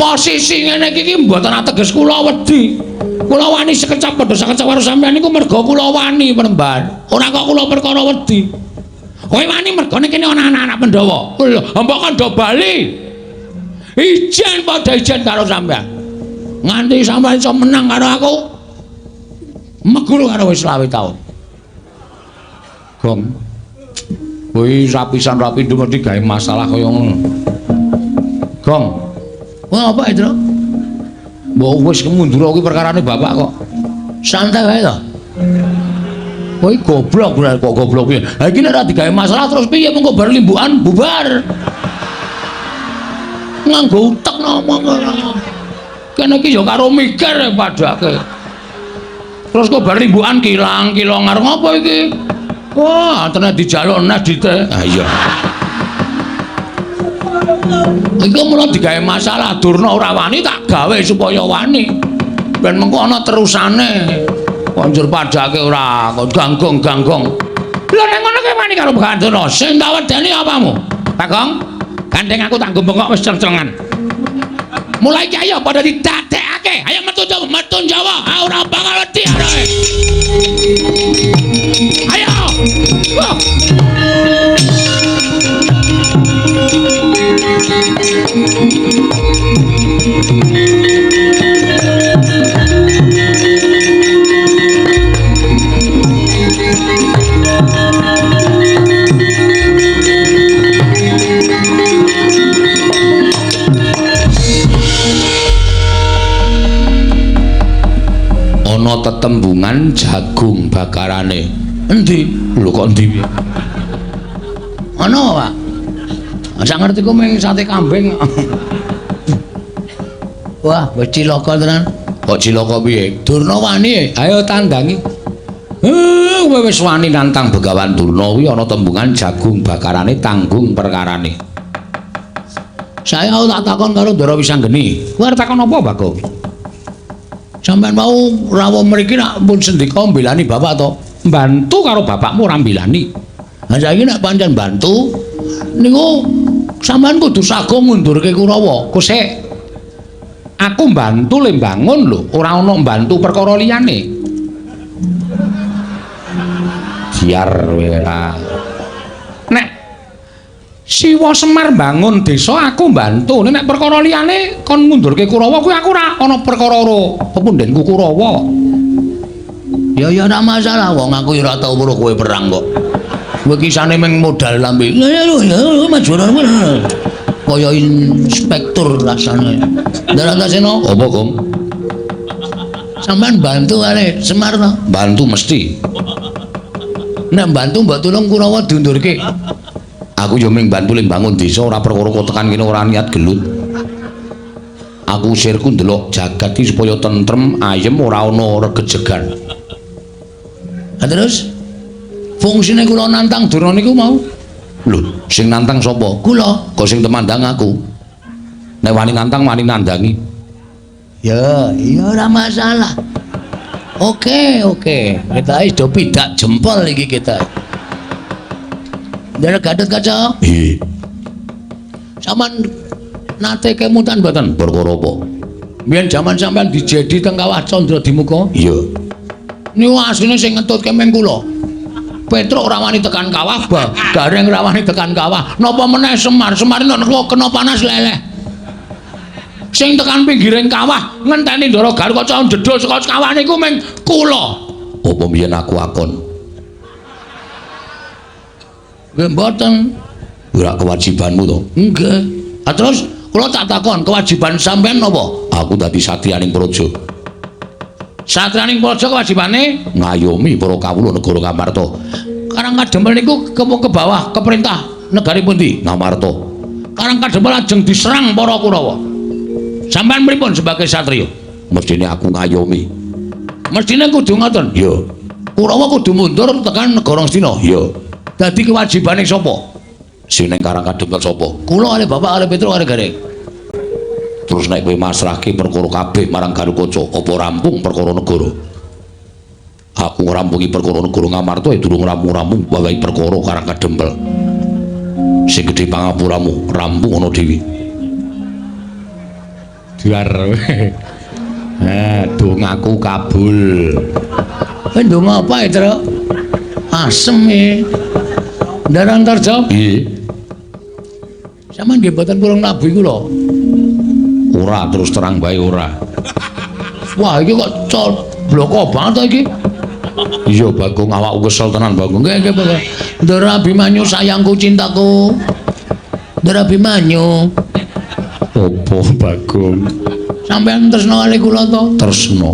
Posisi ngene iki iki mboten ateges kula wedi. Kula wani sekecap padha sekecap karo sampeyan niku merga kula wani Penemban. Ora kok kula perkara wedi. Kowe wani mergane kene ana anak-anak Pandhawa. Lho, mbok kandha bali. Ijen padha ijen karo sampeyan. Nganti sampeyan iso menang karo aku. Meguru karo wis 25 taun. Gong. Kuwi rapisan rapi mesti gawe masalah kaya ngono. Gong. Wah, apa itu? Mbok wis mundur kuwi perkarane bapak kok. Santai wae to. Kowe goblok kok goblok piye? Ha iki nek ora digawe masalah terus piye mengko bar limbukan bubar. Nganggo utek ngomong ora. Kene iki ya karo mikir padake. Terus kok bar limbukan kilang-kilong arep ngopo iki? Wah, tenan dijaluk nes dite. Ha iya. Iku mula digawe masalah Durna ora wani tak gawe supaya wani. Ben mengko ana terusane. Konjur padake ora kok ganggong-ganggong. Lha nek ngono kowe wani karo Begawan Durna, sing tak wedeni apamu? Bagong, gandeng aku tak nggo bengok wis ceng-cengan. Mulai iki ayo padha didadekake. Ayo metu Jawa, metu Jawa. Ah ora bakal wedi arek. Ayo. Wah. Ana tetembungan jagung bakarane. Endi? Lho kok endi piye? Ana, Pak. Sak ngertiku mung sate kambing. Wah, wis cilaka tenan. Kok cilaka piye? Durna wani, ayo tandangi. Kowe wis wani nantang Begawan Durna kuwi ana tembungan jagung bakarane tanggung perkarane. Saya tak takon karo Ndara Wisanggeni. Kowe arep takon apa, Bagong? Sampeyan mau rawuh mriki nak pun sendika mbelani bapak to? Mbantu karo bapakmu ora mbelani. Lah saiki nek pancen bantu niku sampeyan kudu sago ngundurke Kurawa. Kosek. Aku mbantu le mbangun lho, ora ana mbantu perkara liyane. Biar kowe ora. Nek Siwa Semar mbangun desa aku mbantu. Nek perkara liyane kon ngundurke Kurawa kuwi aku ora ana perkara karo pepundenku Kurawa. Ya ya ora masalah wong aku ya ora tau weruh kowe perang kok. Kowe kisane mung modal lambe. Ya ya maju kaya inspektur rasane. Ndarantasena apa, Gong? Sampeyan bantu kare Semar to? Bantu mesti. Nek bantu mbok tulung Kurawa diundurke. Aku ya mung bantu le mbangun desa ora perkara kok tekan kene ora niat gelut. Aku sirku ndelok jagat iki supaya tentrem, ayem ora ana regejegan. Lah terus fungsine kula nantang Durna niku mau. Lho, sing nantang sapa? Kula. Kok sing temandang aku. Nek wani nantang wani nandangi. Ya, iya ora masalah. Oke, oke. Kita wis do pidak jempol iki kita. Ndara Gatotkaca. Nggih. Sampeyan nate kemutan mboten? Perkara apa? Biyen jaman sampeyan dijedi teng Kawah Candradimuka? Iya. Niku asline sing ngetutke ming kula. Petruk ora wani tekan kawah, Gareng ora wani tekan kawah. Napa meneh Semar? Semar nek kena panas leleh. Sing tekan pinggiring kawah ngenteni Ndara Gatotkaca njedhul saka kawah niku ming kula. Apa biyen aku akon? Nggih mboten. Ora kewajibanmu to? Nggih. Ah terus kula tak takon, kewajiban sampean napa? Aku dadi satriyaning praja. Satriyaning praja kewajibane ngayomi para kawula negara Ngamarta. Karang Kadempel niku ke bawah ke perintah negari pundi? Ngamarta. Karang Kadempel lajeng diserang para Kurawa. Sampean pripun sebagai satriya? Mestine aku ngayomi. Mestine kudu ngoten? Iya. Kurawa kudu mundur tekan negara Ngastina? Iya. Dadi kewajibane sapa? Sing ning Karang Kadempel sapa? Kula kalih bapak kalih Petruk kalih Gareng. Terus nek kowe masrahke perkara kabeh marang Gatotkaca, apa rampung perkara negara? Aku ngrampungi perkara negara Ngamarta ya durung rampung-rampung wawahi perkara Karang Kadempel. Sing gedhe pangapuramu rampung ana dhewe. Duar. Dongaku kabul. Kowe ndonga apa ya, Truk? Asem e. Ndara Antarja? Nggih. Sampeyan nggih mboten purung nabi kula. Ora, terus terang bae ora. Wah, iki kok bloko banget to iki. Iya, Bagong, awakku kesel tenan, Bagong. Nggih, nggih, Bagong. Ndara Abimanyu sayangku cintaku. Ndara Abimanyu. Opo, Bagong? Sampeyan tresna kali kula to? Tresna.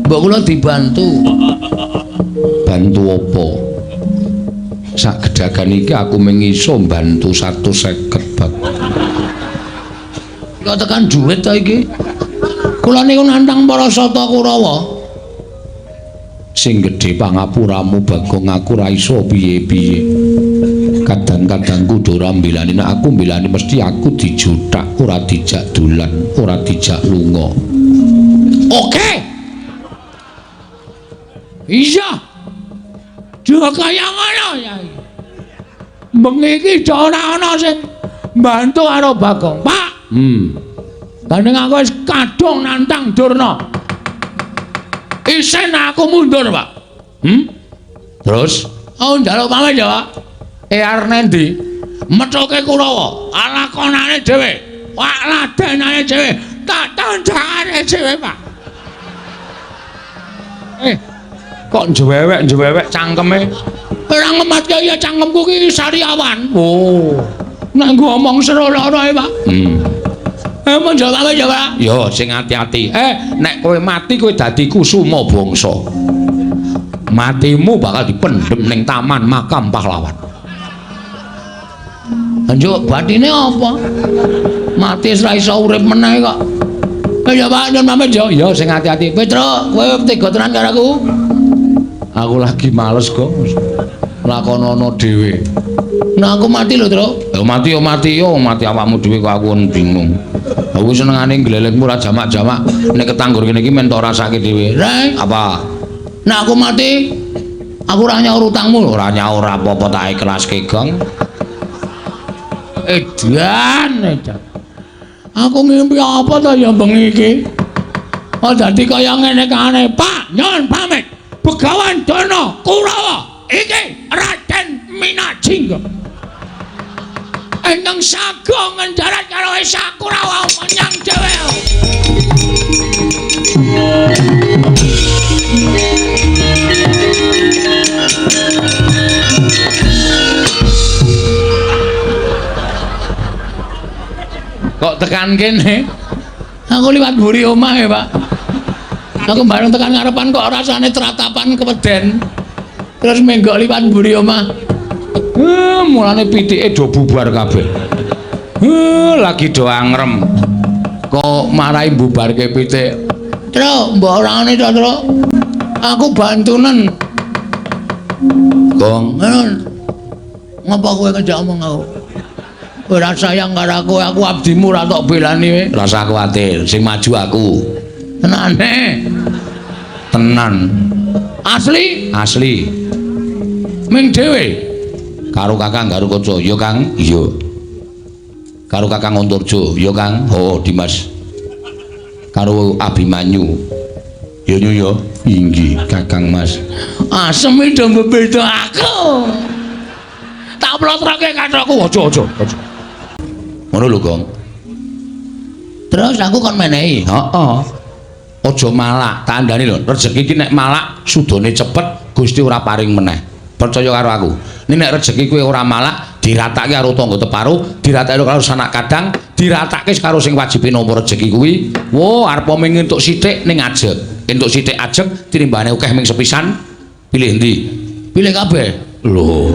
Mbok kula dibantu. Bantu apa? Sak gedagan iki aku mung iso mbantu 150, Bagong. Kok tekan duit to iki? Kula niku nantang para sata Kurawa. Sing gedhe pangapuramu, Bagong, aku ora iso piye-piye. Kadang-kadang kudu ora mbelani, nek aku mbelani mesti aku dijuthak, ora dijak dolan, ora dijak lunga. Oke. Iya. Juga kaya ngono ya. Bengi iki ora ana sing mbantu karo Bagong, Pak. Gandeng aku wis kadung nantang Durna. Isen aku mundur, Pak. Terus? Oh, njaluk pamit ya, Pak. Arep nendi? Methuke Kurawa, lakonane dhewe. Wak ladenane dhewe, tak tandangane dhewe, Pak. Kok njewewek-njewewek cangkeme? Ora ngematke ya cangkemku ki sariawan. Oh. Nek ngomong seru lara ae, Pak. Mun jawab ya, Pak. Yo sing ati-ati. Nek kowe mati kowe dadi kusuma bangsa. Matimu bakal dipendhem ning taman makam pahlawan. Njuk batine apa? Mati wis ra iso urip meneh kok. Ya Pak, nyun pamit yo. Ya sing ati-ati. Petro, kowe tega tenan karo aku? Aku lagi males kok. Lakonono dhewe. Nah aku mati lho, Tru. Ya mati yo mati yo, mati awakmu dhewe kok aku bingung. Aku senengane glelengmu ora jamak-jamak. Nek ketanggur kene iki men tok rasake dhewe. Reng, apa? Nek aku mati, aku ora nyaur utangmu. Ora nyaur apa-apa tak ikhlaske, Gong. Edan, edan. Aku ngimpi apa to ya bengi iki? Oh dadi kaya ngene kane, Pak, nyun pamit. Begawan Durna Kurawa iki Raden Minajingga. Ingkang sago ngendarat karo Esa Kurawa menyang dhewe. Kok tekan kene? Aku liwat mburi omah ya, Pak. Aku bareng tekan ngarepan kok rasane tratapan keweden. Terus menggok liwat mburi omah. Mulane pitike do bubar kabeh. Lagi do angrem. Kok marai bubarke pitik. Truk, mbok orangane to, Truk. Aku bantunen. Gong, ngapa kowe ngejak omong aku? Ora sayang karo aku, aku abdimu ora tok belani kowe. Rasa kuwatir, sing maju aku. Tenane. Tenan. Asli? Asli. Ming dhewe. Karo Kakang Garukaca, ya Kang? Iya. Karo Kakang Antarja, ya Kang? Oh, Dimas. Karo Abimanyu. Ya nyu ya. Inggih, Kakang Mas. Asem do mbeda aku. Tak plotroke kathokku, aja aja aja. Ngono lho, Gong. Terus aku kon menehi. Heeh. Aja malak, tandane lho. Rezeki iki nek malak sudane cepet, Gusti ora paring meneh. Percaya karo aku. Nek nek rezeki kowe ora malak, diratake karo tangga teparo, diratake karo sanak kadang, diratake karo sing wajibe nampa rezeki kuwi. Wo, arep mung entuk sithik ning ajeg. Entuk sithik ajeg tinimbane akeh ming sepisan. Pilih endi? Pilih kabeh. Lho.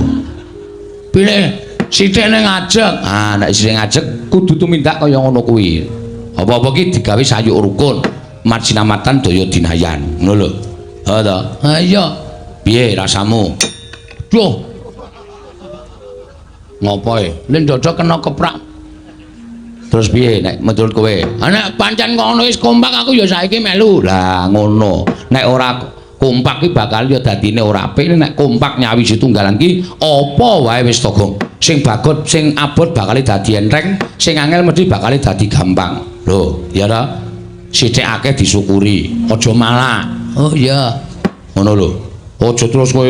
Pilih sithik ning ajeg. Ah, nek sithik ajeg kudu tumindak kaya ngono kuwi. Apa-apa ki digawe sayuk rukun. Marjinamatan daya dinayan. Ngono lho. Ha to? Ha iya. Piye rasamu? Duh. Ngopo e? Len dodok kena keprak. Terus piye nek menurut kowe? Ha nek pancen ngono wis kompak aku ya saiki melu. Lah ngono. Nek ora kompak ki bakal ya dadine ora apik. Nek kompak nyawiji tunggalan ki apa wae wis to, Gong. Sing bagot, sing abot bakal dadi enteng, sing angel mesti bakal dadi gampang. Lho, ya ta? Sithik akeh disyukuri, aja malak. Oh iya. Ngono lho. Aja terus kowe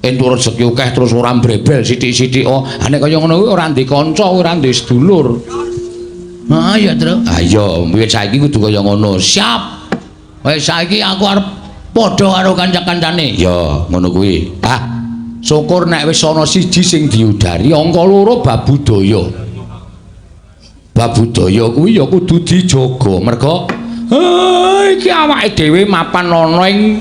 entuk rezeki akeh terus ora mbrebel sithik-sithik. Oh, nek kaya ngono kuwi ora ndek kanca, ora ndek sedulur. Heeh, ya, Tru. Ha iya, wiwit saiki kudu kaya ngono. Siap. Wis saiki aku arep padha karo kanca-kancane. Ya, ngono kuwi. Ah, syukur nek wis ana siji sing diudari, angka loro bab budaya. Bab budaya kuwi ya kudu dijaga. Merga iki awake dhewe mapan ana ing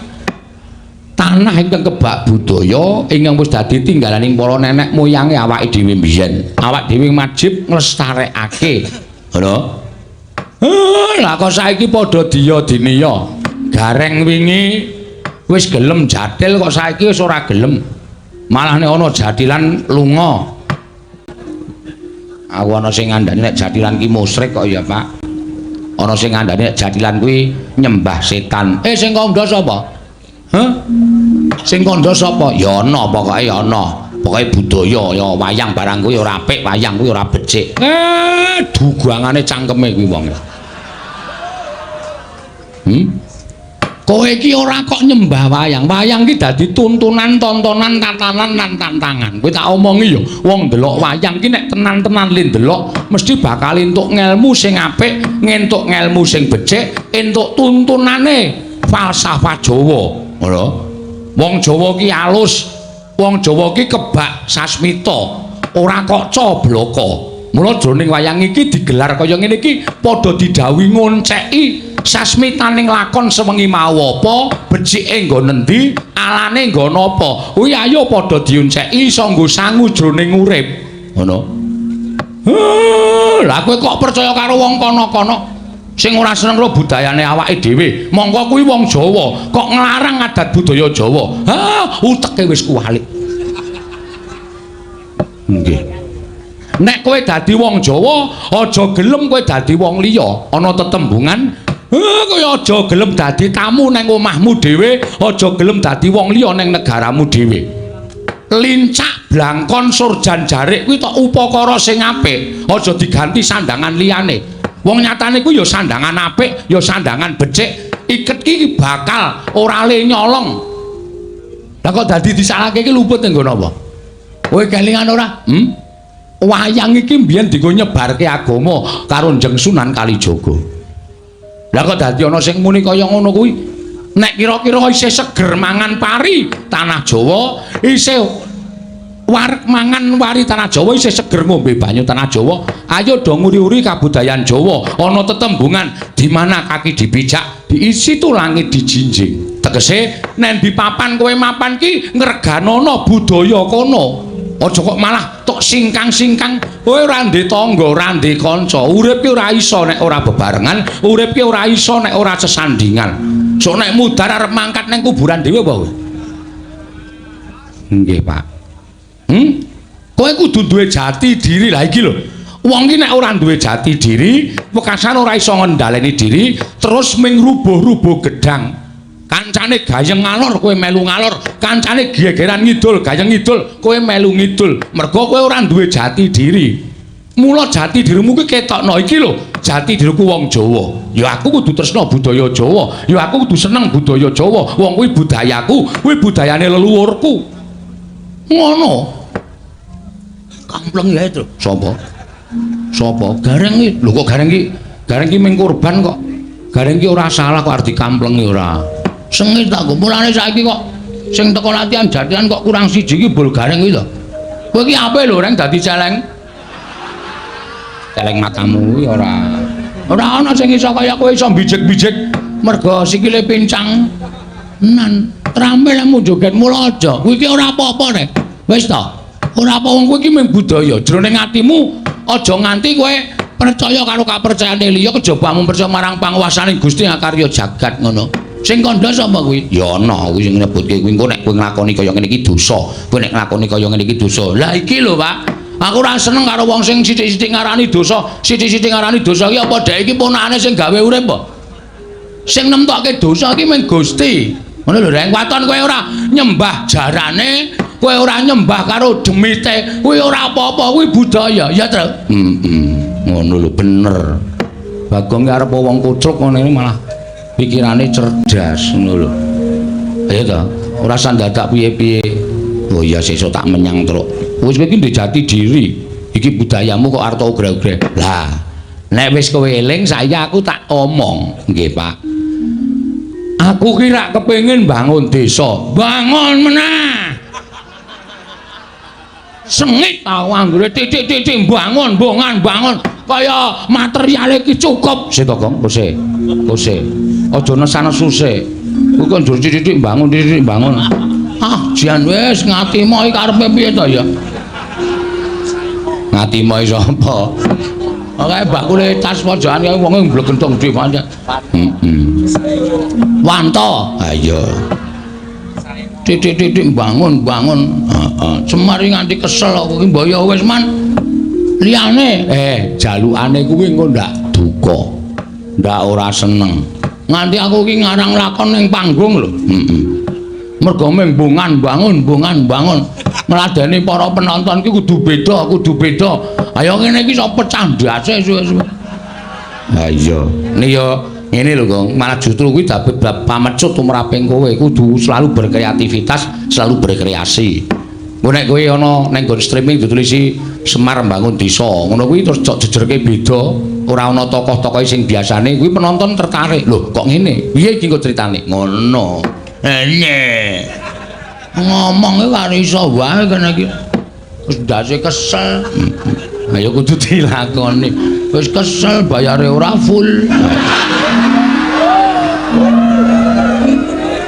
tanah ingkang kebak budaya ingkang wis dadi tinggalaning para nenek moyange awake dhewe mbiyen. Awak dhewe wajib nglestarekake. Ngono. Lah kok saiki padha diya diniya. Gareng wingi wis gelem jathil kok saiki wis ora gelem. Malah nek ana jathilan lunga. Aku ana sing ngandani nek jathilan ki musyrik kok ya, Pak. Ana sing ngandani nek jathilan kuwi nyembah setan. Sing kandha sapa? Hah? Sing kandha sapa? Ya ana pokoke ya ana. Pokoke budaya ya wayang barang kuwi ora apik, wayang kuwi ora becik. Dugangane cangkeme kuwi wong. Kowe iki ora kok nyembah wayang. Wayang ki dadi tuntunan, tontonan, tatanan lan tantangan. Kowe tak omongi ya, wong ndelok wayang ki nek tenan-tenan le ndelok mesti bakal entuk ngelmu sing apik, ngentuk ngelmu sing becik, entuk tuntunane falsafah Jawa. Ngono. Wong Jawa ki alus. Wong Jawa ki kebak sasmita, ora kok cobloko. Mula jroning wayang iki digelar kaya ngene iki padha didhawuhi ngonceki sasmitaning lakon sewengi mau apa, becike nggon endi, alane nggon apa. Kuwi ayo padha dionceki iso nggo sangu jroning urip. Ngono. Lah kowe kok percaya karo wong kono-kono sing ora seneng karo budayane awake dhewe. Mongko kuwi wong Jawa, kok nglarang adat budaya Jawa. Ha, uteke wis kuwalik. Nggih. Nek kowe dadi wong Jawa, aja gelem kowe dadi wong liya. Ana tetembungan, kowe aja gelem dadi tamu nang omahmu dhewe, aja gelem dadi wong liya nang negaramu dhewe. Lincak blangkon surjan jarik kuwi tok upakara sing apik, aja diganti sandangan liyane. Wong nyatane kuwi ya sandangan apik, ya sandangan becik. Iket ki bakal ora le nyolong. Lah kok dadi disalahke iki luput ning nggon apa? Kowe kelingan ora? Wayang iki mbiyen dienggo nyebarke agama karo Njeng Sunan Kalijaga. Lah kok dadi ana sing muni kaya ngono kuwi? Nek kira-kira isih seger mangan pari tanah Jawa, isih wareg mangan wari tanah Jawa, isih seger ngombe banyu tanah Jawa, ayo do nguri-uri kabudayan Jawa. Ana tetembungan di mana kaki dipijak, di situ langit dijinjing. Tegese nek di papan kowe mapan ki ngreganono budaya kono. Aja kok malah tok singkang-singkang, kowe ora ndek tangga, ora ndek kanca. Urip ki ora iso nek ora bebarengan, urip ki ora iso nek ora sesandingan. Sok nek mudhar arep mangkat nang kuburan dhewe apa kowe? Nggih, Pak. Kowe kudu duwe jati diri. Lah iki lho. Wong ki nek ora duwe jati diri, wekasan ora iso ngendhaleni diri, terus ming rubuh-rubuh gedang. Kancane gayeng ngalor kowe melu ngalor, kancane gegeran ngidul, gayeng ngidul, kowe melu ngidul. Mergo kowe ora duwe jati diri. Mula jati dirimu kuwi ketokno iki lho, jati diriku wong Jawa. Ya aku kudu tresna budaya Jawa, ya aku kudu seneng budaya Jawa. Wong kuwi budayaku, kuwi budayane leluhurku. Ngono. Kampleng ya itu. Sapa? Sapa? Gareng iki. Lho kok Gareng iki? Gareng iki ming korban kok. Gareng iki ora salah kok arep dikamplengi ora. Sengit aku. Mulane saiki kok sing teko latihan jathilan kok kurang siji iki bol Gareng kuwi lho. Kowe iki ape lho reng dadi celeng? Celeng matamu kuwi ora. Ora ana sing iso kaya kowe iso bijik-bijik mergo sikile pincang. Nan, trampil lemu joget mula aja. Kowe iki ora apa-apa rek. Wis to. Ora apa wong kowe iki mung budaya. Jroning atimu aja nganti kowe percaya karo kapercayane liya kejaba mung percaya marang panguwasane Gusti ngakarya jagat ngono. Sing kandha sapa kuwi? Ya ana kuwi sing nyebutke kuwi engko nek kowe nglakoni kaya ngene iki dosa. Kowe nek nglakoni kaya ngene iki dosa. Lah iki lho, Pak. Aku ora seneng karo wong sing sithik-sithik ngarani dosa, sithik-sithik ngarani dosa iki apa dhek iki ponakane sing gawe urip apa? Sing nemtokke dosa iki mung Gusti. Ngono lho, Reng. Waton kowe ora nyembah jarane, kowe ora nyembah karo demite, kuwi ora apa-apa, kuwi budaya, ya, Tru? Heeh. Ngono lho, bener. Bagong ki arep wong kucluk ngene malah pikirane cerdas ngono lho. Ayo ta, ora usah dadak piye-piye. Oh iya sesuk tak menyang truk. Wis kowe iki ndek jati diri. Iki budayamu kok arep ugra-ugra. Lah, nek wis kowe eling saiki aku tak omong. Nggih, Pak. Aku ki rak kepengin bangun desa. Bangun meneh. Sengit tau anggere titik-titik bangun, bongan, bangun. Kaya materiale iki cukup. Sik to, Gong, kose. Kose. Aja nesan-nesu sik. Kuwi kok njur titik-titik bangun, titik-titik bangun. Ah, jan wis ngatimo iki karepe piye to ya? Ngatimo iki sapa? Oke, bakule tas pojokan kae wonge mblegentong dhewe pancen. Heeh. Wanto. Ha iya. Titik-titik bangun, bangun. Heeh. Semar iki nganti kesel aku ki mbok ya wis man. Liyane, jalukane kuwi engko ndak duka. Ndak ora seneng. Nganti aku ki ngarang lakon ning panggung lho. Heeh. Mergo mung bongan bangun, bongan bangun. Ngladeni para penonton ki kudu beda, kudu beda. Ayo ngene iki iso pecah ndase suwe-suwe. Ha iya. Nih ya ngene lho, Gong. Malah justru kuwi dadi pamecut tumraping kowe kudu selalu berkreativitas, selalu berkreasi. Engko nek kowe ana ning nggon streaming ditulisi Semar Bangun Desa, ngono kuwi terus cok jejerke beda, ora ana tokoh-tokoh sing biasane kuwi penonton tertarik. Lho, kok ngene? Piye iki engko critane? Ngono. Ene. Ngomong iki karo iso wae kene iki. Wis ndase kesel. Ayo kudu dilakoni. Wis kesel bayare ora full.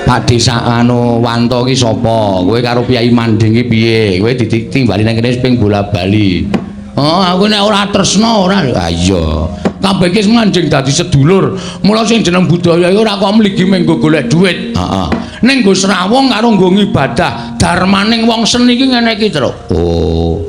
Pak Desa anu Wanto ki sapa? Kowe karo Kyai Manding ki piye? Kowe ditimbali nang kene ping bola-bali. Oh, aku nek ora tresna ora. Ha iya. Kabeh ki manjing dadi sedulur. Mula sing jeneng budaya iki ora kok mligi mung nggo golek dhuwit. Heeh. Ning nggo srawung karo nggo ngibadah. Darmaning wong seni iki ngene iki, Truk. Oh.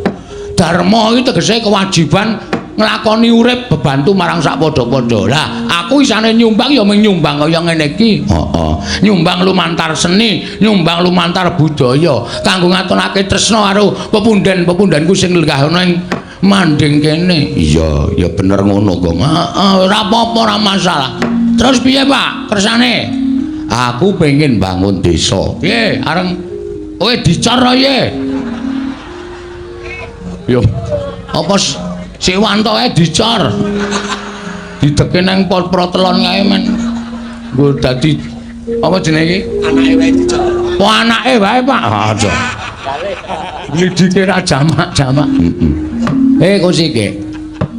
Dharma iki tegese kewajiban nglakoni urip bebantu marang sak padha-padha. Lah, aku isane nyumbang ya mung nyumbang kaya ngene iki. Heeh. Nyumbang lumantar seni, nyumbang lumantar budaya kanggo ngatonake tresna karo pepunden-pepundenku sing lenggah ana ing manding kene. Iya, ya bener ngono, Gong. Heeh, ora apa-apa, ora masalah. Terus piye, Pak? Kersane? Aku pengen bangun desa. Piye? Areng kowe dicor piye? Yo. Apa si Wanto ae dicor? Dideke nang protelon kae men. Nggo dadi apa jenenge iki? Anake wae dicor. Oh, anake wae, Pak. Aja. Glidike ra jamak-jamak. Heeh. Kok sik.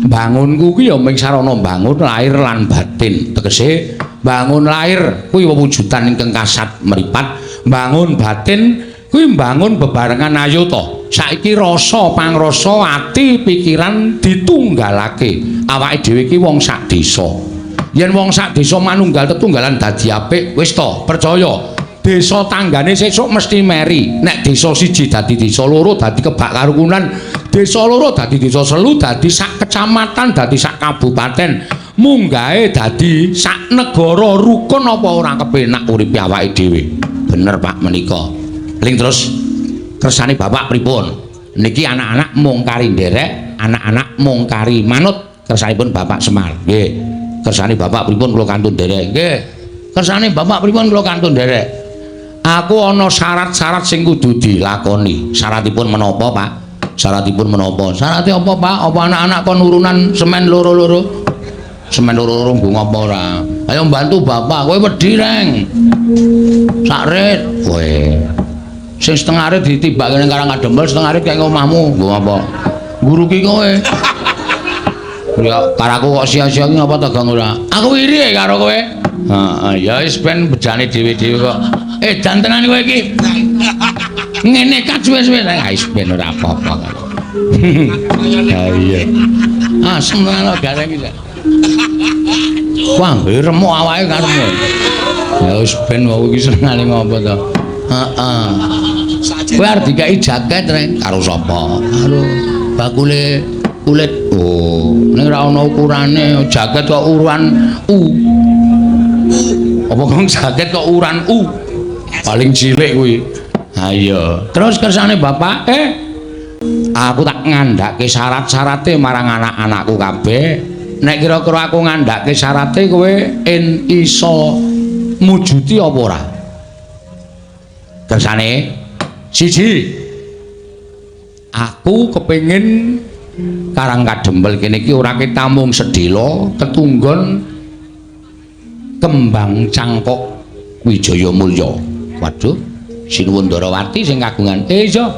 Bangunku ki ya mung sarana bangun lahir lan batin. Tegese bangun lahir kuwi wewujudan ingkang kasat mripat, bangun batin kuwi mbangun bebarengan ayo to. Saiki rasa pangrasa ati pikiran ditunggalake. Awake dhewe iki wong sak desa. Yen wong sak desa manunggal tetunggalan dadi apik, wis to, percaya. Desa tanggane sesuk mesti meri. Nek desa siji dadi desa loro dadi kebak karukunan, desa loro dadi desa selu dadi sak kecamatan dadi sak kabupaten, munggahe dadi sak negara rukun apa ora kepenak uripe awake dhewe. Bener Pak menika. Ling terus kersane Bapak pripun? Niki anak-anak mung kari nderek, anak-anak mung kari manut kersanipun Bapak Semar. Nggih. Kersane Bapak pripun kula kantun nderek? Nggih. Kersane Bapak pripun kula kantun nderek? Aku ana syarat-syarat sing kudu dilakoni. Syaratipun menapa, Pak? Syaratipun menapa? Syarate apa, Pak? Apa anak-anak kon urunan semen loro-loro? Semen loro-loro nggo ngapa ora? Ayo mbantu Bapak, kowe wedi, Reng. Sak rit. Kowe. Sing setengah rit ditibake ning Karang Kadempel, setengah rit kaya omahmu. Nggo ngapa? Nguruki kowe. Ya karaku kok sia-sia ki ngapa to, Gong ora? Aku iri karo kowe. Heeh, ya wis ben bejane dhewe-dhewe kok. Dan tenan kowe iki. Ngene kat suwe-suwe. Ah wis ben ora apa-apa. Ha iya. Asem tenan kok gareng iki. Wah, remuk awake karepmu. Ya wis ben wong iki senengane ngopo to. Heeh. Kowe arep dikeki jaket, Reng. Karo sapa? Karo bakule kulit. Oh, ning ora ana ukurane, jaket kok ukuran U. Apa kok jaket kok ukuran U? Paling cilik kuwi. Ha iya. Terus kersane Bapak, aku tak ngandhake syarat-syarate marang anak-anakku kabeh. Nek kira-kira aku ngandhake syarate kowe en iso mujuti apa ora? Kersane siji, aku kepengin Karang Kadempel kene iki ora ketamung sedhela ketunggon kembang cangkok Wijaya Mulya. Waduh, Sinuwun Ndarawati sing kagungan. Iya.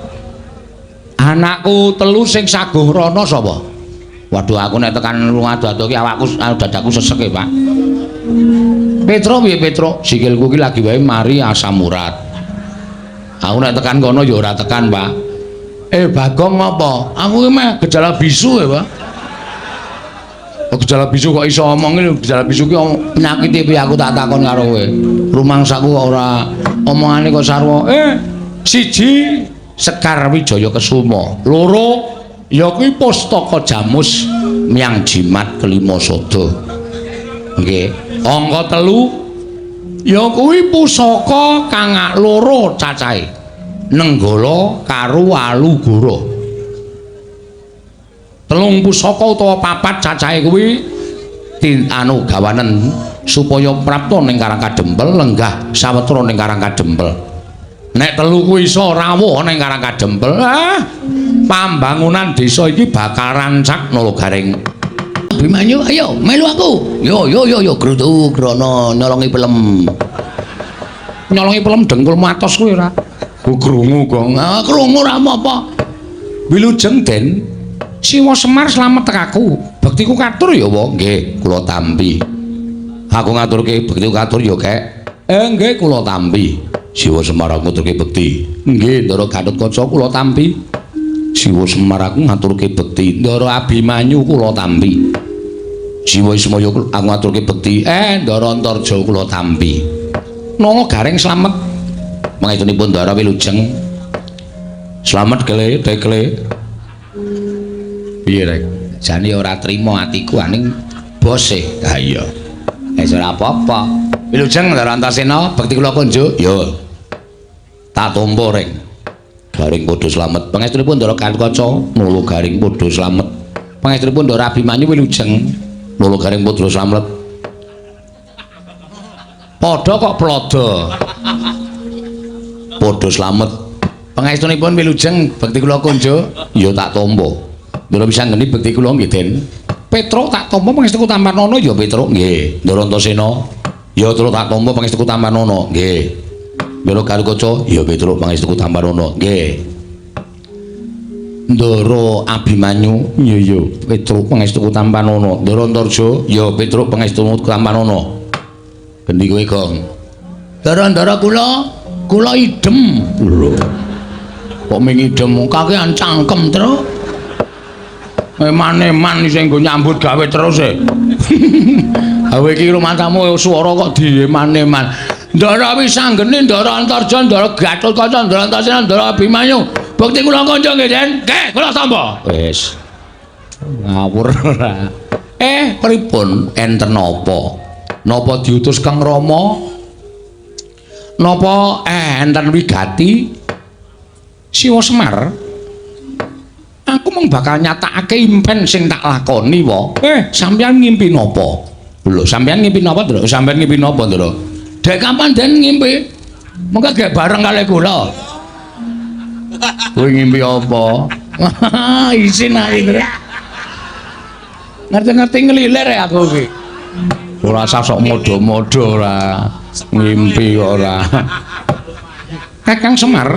Anakku telu sing saguh rono sapa? Waduh, aku nek tekan ado-ado ki awakku dadaku sesek e, Pak. Petro piye Petro? Sikilku ki lagi wae mari asam urat. Aku nek tekan kono ya ora tekan, Pak. Bagong apa? Aku ki meh gejala bisu ya, Pak. Oh, gejala bisu kok iso omong iki, gejala bisu ki penyakite piye aku tak takon karo kowe. Rumangsaku kok ora omongane kok sarwa. Siji Sekar Wijaya Kesuma, loro ya kuwi Pustaka Jamus Myang Jimat Kelima Sada. Nggih. Angka telu ya kuwi pusaka kang loro cacahe. Nenggala karo Alugoro. Telung pusaka utawa papat cacahe kuwi anu gawanen supaya prapta ning Karang Kadempel, lenggah sawetara ning Karang Kadempel. Nek telu kuwi iso rawuh ning Karang Kadempel, pambangunan desa iki bakal rancak Nala Gareng. Abimanyu, ayo melu aku. Yo yo yo yo grutu grono nyolongi pelem. Nyolongi pelem dengkulmu atos kuwi ora? Ku krungu kok. Ah, krungu ora apa-apa. Wilujeng Den. Siwa Semar slamet tekaku. Bektiku katur ya, Wa. Nggih, kula tampi. Aku ngaturke bektiku katur ya, Kek. Nggih, kula tampi. Siwa Semar aku ngaturke bekti. Nggih, Ndara Gatotkaca kula tampi. Siwa Semar aku ngaturke bekti. Ndara Abimanyu kula tampi. Siwa Ismaya aku ngaturke bekti. Ndara Antarja kula tampi. Nala Gareng slamet. Pangestunipun Ndara wilujeng. Slamet kele tekle. Piye rek? Jane ora trima atiku aning bose. Ha iya. Wis ora apa-apa. Wilujeng Ndara Antasena, bekti kula kunjuk. Yo. Tak tampa reng. Garing padha slamet. Pangestunipun Ndara Gatotkaca, Nala Garing padha slamet. Pangestunipun Ndara Abimanyu wilujeng. Nala Garing padha slamet. Padha kok plodo. Padha slamet. Pangestunipun wilujeng, bekti kula kunjuk. Ya tak tampa. Ndara Wisanggeni bekti kula nggih, Den. Petro tak tampa pangestuku tampanana ya Petro nggih. Ndara Antasena ya Petro tak tampa pangestuku tampanana nggih. Ndara Gatotkaca ya Petro pangestuku tampanana nggih. Ndara Abimanyu ya ya Petro pangestuku tampanana. Ndara Antarja ya Petro pangestuku tampanana. Gendi kowe, Gong. Ndara-ndara kula kula idem. Lho. Kok ming idem kakean cangkem, Tru. Eman-eman sing nggo nyambut gawe terus e. Gawe iki rumatamu swara kok dieman-eman. Ndara Wisanggeni, Ndara Antarja, Ndara Gatotkaca, Ndara Antasena, Ndara Abimanyu. Bekti kula kanca nggih, Den. Nggih, kula tampa. Wis. Ngawur ora. Pripun enten napa? Napa diutus Kang Rama? Napa enten wigati? Siwa Semar. Aku mung bakal nyatakake impen sing tak lakoni wa. Sampeyan ngimpi napa? Lho, sampeyan ngimpi napa, Ndra? Sampeyan ngimpi napa, Ndra? Dek kapan Den ngimpi? Mengko gek bareng kali kula. Kowe ngimpi apa? Isin ae, Ndra. Ngerti-ngerti ngelilir ya aku iki. Ora usah sok modho-modho ora. Ngimpi kok ora. Kakang Semar,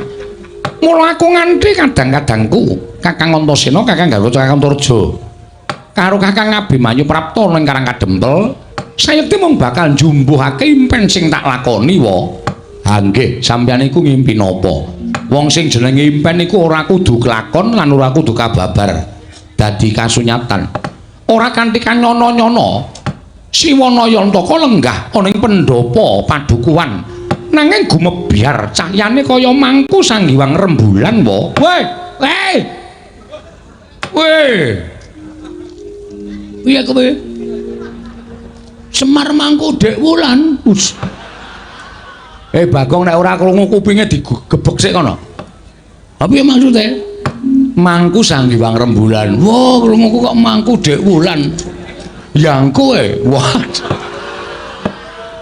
mula aku nganti kadang-kadangku Kakang Antasena, Kakang Gatotkaca, Kakang Antarja karo Kakang Abimanyu prapta ning Karang Kadempel, sayekti mung bakal njumbuhake impen sing tak lakoni wa. Ha nggih, sampeyan iku ngimpi napa? Wong sing jenenge impen iku ora kudu kelakon lan ora kudu kababar dadi kasunyatan. Ora kanthi kanyono-nyono Siwa Nayantaka lenggah ana ing pendhapa padukuhan. Nanging gumebyar cahyane kaya mangku sanggiwang rembulan wa. Weh, weh. Weh. Piye kowe? Semar mangku Dek Wulan. Us. Bagong nek ora krungu kupinge digebek sik kono. Ha piye maksude? Mangku sanggiwang rembulan. Wah, krunguku kok mangku Dek Wulan. Yang kowe. Wah.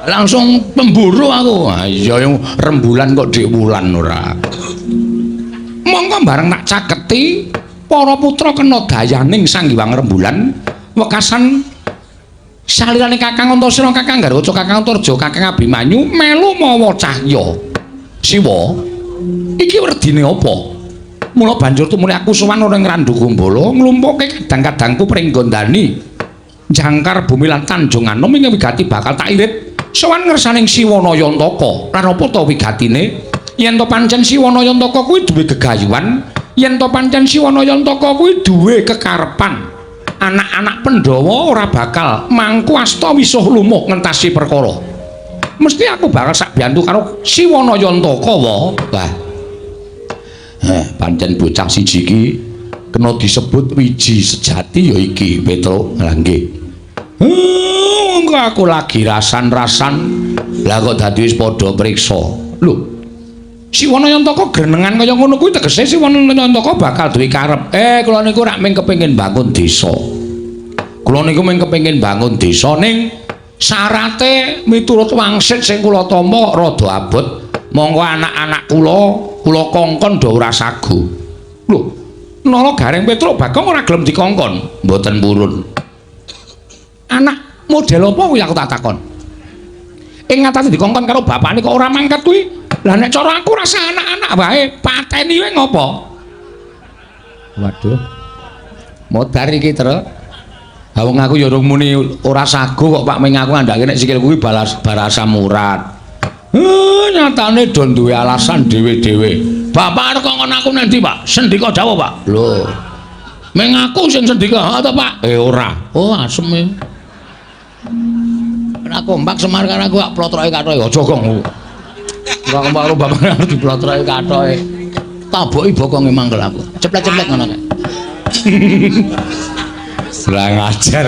Langsung pemburu aku. Ah iya rembulan kok dik wulan ora. Mongko bareng tak caketi para putra kena dayaning Sang Hyang Rembulan wekasan salirane Kakang Antasena, Kakang Garwaca, Kakang Antarja, Kakang Abimanyu melu mawa cahya. Siwa, iki werdine apa? Mula banjur tumuli aku sowan ora ing Randu Gumbala nglumpukke kadang-kadangku pringgondani jangkar bumi lan Tanjung Anom ing wigati bakal tak irit sowan ngersaning Siwa Nayantaka. Lan apa ta wigatine? Yen to pancen Siwa Nayantaka kuwi duwe gegayuhan, yen to pancen Siwa Nayantaka kuwi duwe kekarepan, anak-anak Pandhawa ora bakal mangku asta wisuh lumuh ngentasi perkara. Mesti aku bakal sak biyantu karo Siwa Nayantaka wa. Wah. Pancen bocah siji iki kena disebut wiji sejati ya iki, Petruk. Lah nggih. Monggo aku lagi rasan-rasan. Lah kok dadi wis padha priksa. Lho. Siwa Nayantaka grenengan kaya ngono kuwi tegese Siwa Nayantaka bakal duwe karep. Kula niku rak mung kepengin bangun desa. Kula niku mung kepengin bangun desa ning syarate miturut wangsit sing kula tampa rada abot. Monggo anak-anak kula kula kongkon do ora sagu. Lho, Nala Gareng Petruk Bagong ora gelem dikongkon. Mboten purun. Anak model apa kuwi aku tak takon. Ing ngatasi dikongkon karo bapakne kok ora mangkat kuwi. Lah nek cara aku rasa anak-anak wae pateni wae ngopo? Waduh. Modar iki, Truk. Ha wong aku ya urung muni ora sagu kok Pak, ming aku ngandhake nek sikilku kuwi balas barasa murat. Nyatane do duwe alasan dhewe-dhewe. Bapak arep kongkon aku nang ndi, Pak? Sendika dawuh, Pak. Lho. Ming aku sing sendika, ha ta, Pak? Ora. Oh, asem e. Ora kompak Semar karo aku kok plotroke kathoke. Aja gong. Ora kompak karo bapak arep diplotroke kathoke. Taboki bokonge mangkel aku. Ceplek-ceplek ngono kae. Lah ngajar.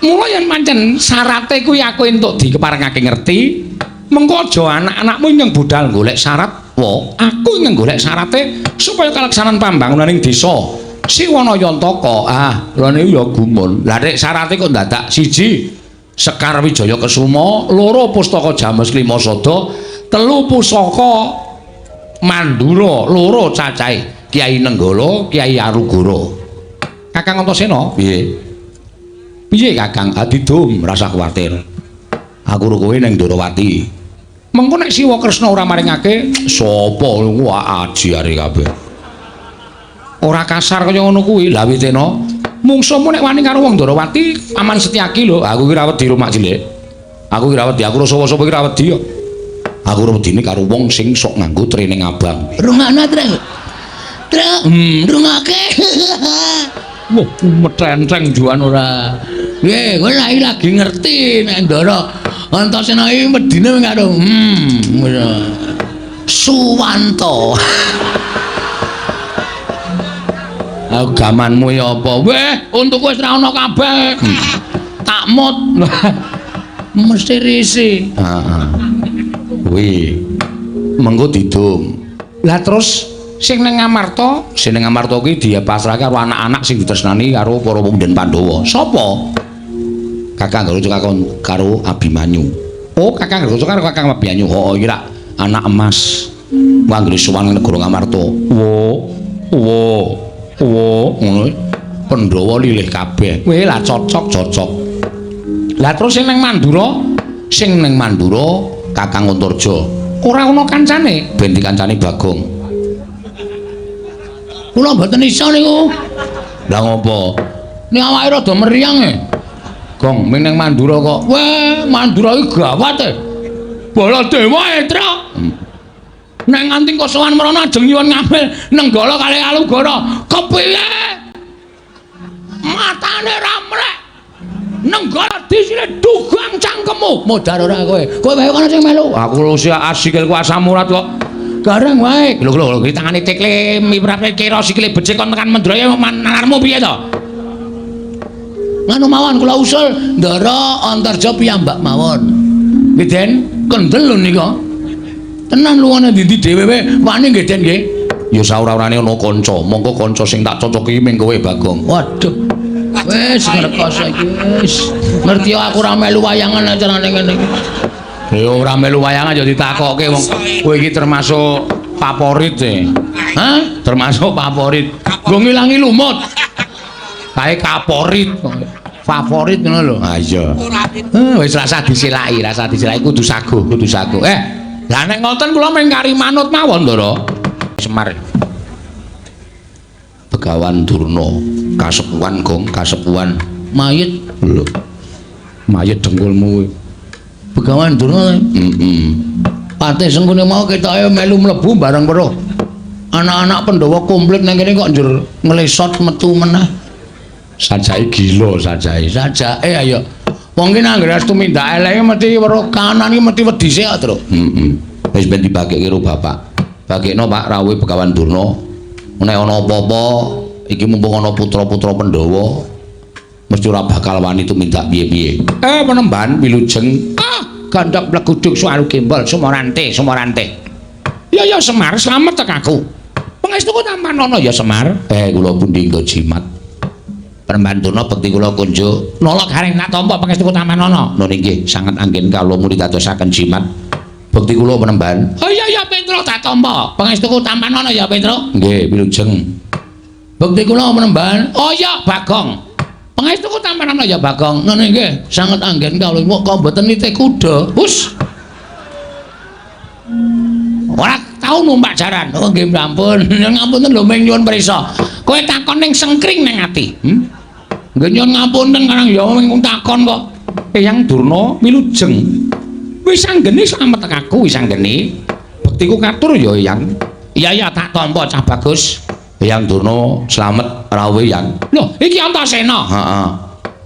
Mula yen pancen syarate kuwi aku entuk dikeparengake ngerti, mengko aja anak-anakmu ingkang budal golek syarat, wa aku ingkang golek syarate supaya kalaksanan pambangunan ing desa Siwa Nayantaka. Ah, lha niku ya gumun. Lah nek syarate kok dadak siji Sekar Wijaya Kesuma, loro Pustaka James Lima Sada, telu Pusaka Mandura, loro cacahe Kyai Nenggala, Kyai Arugara. Kakang Antasena, piye? Piye Kakang? Adidum, rasa kuwatir. Aku ro kowe ning Ndorowati. Mengko nek Siwa Kresna ora maringake, sapa wah aji are kabeh. Ora kasar kaya ngono kuwi. Lah witena, mungsuhmu nek wani karo wong Ndorowati, Paman Setyaki lho. Aku ki ra wedi rumak cilik. Aku ki ra wedi, aku ro sapa-sapa ki ra wedi kok. Aku ro wedine karo wong sing sok nganggo training abang. Rungokno, Truk. Truk, rungokake. Wah, metenteng juan ora. Nggih, kowe lagi ngerti nek Ndara Antasena iki wedine karo ngono. Suwanto. Agamanmu ya apa? Weh, untukku wis ra ono kabeh. Tak mut. Mesti risi. Heeh. Kuwi mengko didum. Lah terus sing ning Ngamarta, sing ning Ngamarta kuwi dipasrahke karo anak-anak sing ditresnani karo para pemuda Pandhawa. Sapa? Kakang Garwaca karo Abimanyu. Oh, Kakang Garwaca karo Kakang Abimanyu. Oh, iki rak anak emas. Anggere sowan ning negara Ngamarta. Wo, wo, wo, ngono. Pandhawa lilih kabeh. Weh, lah cocok, cocok. Lah terus sing ning Mandura, sing ning Mandura Kakang Antarja. Ora ana kancane, ben dikancani Bagong. Kula mboten iso niku. Lah ngopo? Nek awake rada meriang e. Gong, ming ning Mandura kok. Weh, Mandura iki gawat e. Baladewa e, Truk. Nek nganti kosowan mrono ajeng nyuwun ngambil Nenggala kalih Alugara. Kepiye? Matane ra mrek. Nenggala disine dugang cangkemmu. Modar ora kowe. Kowe wae kono sing melu. Aku lu sikilku asam urat kok. Gareng wae. Lho lho, iki tangane tekle miprate kira sikile becik kon tekan Mendraya nalarmu piye to? Nganu mawon kula usul Ndara Antarja piyambak mawon. Nggih, Den. Kendel lho nika. Tenan luwane ndi-ndi dhewe wae wani nggih, Den nggih. Ya saora-orane ana kanca, mongko kanca sing tak cocoki ming kowe Bagong. Waduh. Wis ngrekoso iki wis. Ngerti aku ora melu wayangan acarane ngene iki. Ya ora melu wayangan ya ditakokke wong kowe iki termasuk favorit e. Hah? Termasuk favorit. Nggo ngilangi lumut. Kae kaporit. Favorit ngono lho. Ha iya. Wis rasa disilaki, rasa disilaki kudu saguh, kudu saguh. Lah nek ngoten kula mung kari manut mawon, Ndara. Semar. Begawan Durna, kasepuhan Gong, kasepuhan. Mayit lho. Mayit dengkulmu kuwi. Begawan Durna. Heeh. Patih Sengkuni mau ketoke melu mlebu bareng weruh. Anak-anak Pandhawa komplit nang kene kok njur nglesot metu meneh. Sajake gila sajake. Sajake ayo. Wong ki nang anggere tumindak eleke mesti weruh kanan iki mesti wedi sik kok, Truk. Heeh. Wis ben dibagekke karo bapak. Bagekno Pak rawuhe Begawan Durna. Nek ana apa-apa iki mumpung ana putra-putra Pandhawa mesti ora bakal wani tumindak piye-piye. Penemban wilujeng. Ah, gandhok pleguduk suwaru gembol sumorante, sumorante. Ya ya Semar, slamet tek aku. Pangestuku tampanana ya Semar. Kula pundi nggo jimat. Penemban Durna bekti kula kunjuk. Nala garing tak tampa pangestuku tampanana. Nun inggih sanget anggen kawula muni dadosaken jimat. Bekti kula penemban. Oh iya ya Petro tak tampa. Pangestuku tampanana ya Petro. Nggih, wilujeng. Bekti kula penemban. Oh iya Bagong. Pangestuku tampanana ya Bagong. Nun inggih sanget anggen kawula kok mboten nitih kuda. Hus. Ora tau numpak jaran. Oh nggih ampun. Ngapunten lho ming nyuwun prisa. Kowe takon ning sengkring ning ati. Nggih nyuwun ngapunten karang ya ming takon kok. Eyang Durna wilujeng. Wis anggene slamet aku wis anggene. Bektiku katur ya Eyang. Iya iya tak tampa cah bagus. Eyang Durna slamet rawuh Eyang. Lho iki Antasena. Heeh.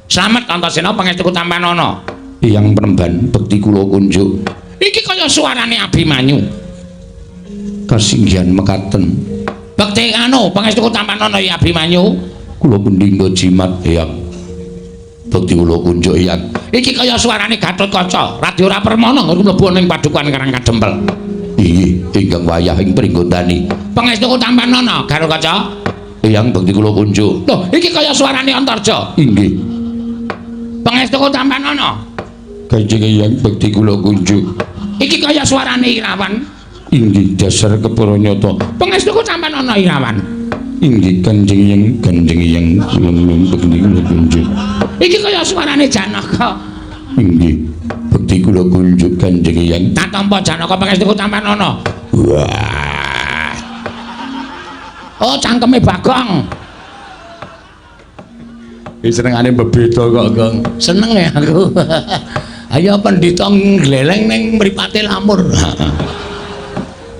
Slamet Antasena pangestuku tampanana. Eyang penemban bekti kula kunjuk. Iki kaya suarane Abimanyu. Kasinggihan mekaten. Bekti anu pangestuku tampanana ya Abimanyu. Kula pundi nggo jimat Eyang. Bekti kula kunjuk Eyang. Iki kaya suarane Gatotkaca, Radya ora permana nggo mlebu ning padukuhan Karang Kadempel. Inggih, ingkang wayah ing pringgondani. Pangestuku tampanana Gatotkaca. Eyang bekti kula kunjuk. Lho, iki kaya suarane Antarja. Inggih. Pangestuku tampanana. Kanjeng Eyang bekti kula kunjuk. Iki kaya suarane Irawan. Inggih dasar kepara nyata. Pangestuku tampanana Irawan. Inggih Kanjeng Eyang, Kanjeng Eyang kula nyuwun bekti kula kunjuk. Iki kaya suarane Janaka. Inggih, bekti kula kunjuk Kanjeng Eyang. Tak tampa Janaka pangestuku tampanana. Wah. Oh, cangkeme Bagong. Iki senengane bebeda kok, Gong. Seneng ya aku. Ayo pendhita ngleleng ning mripate lamur.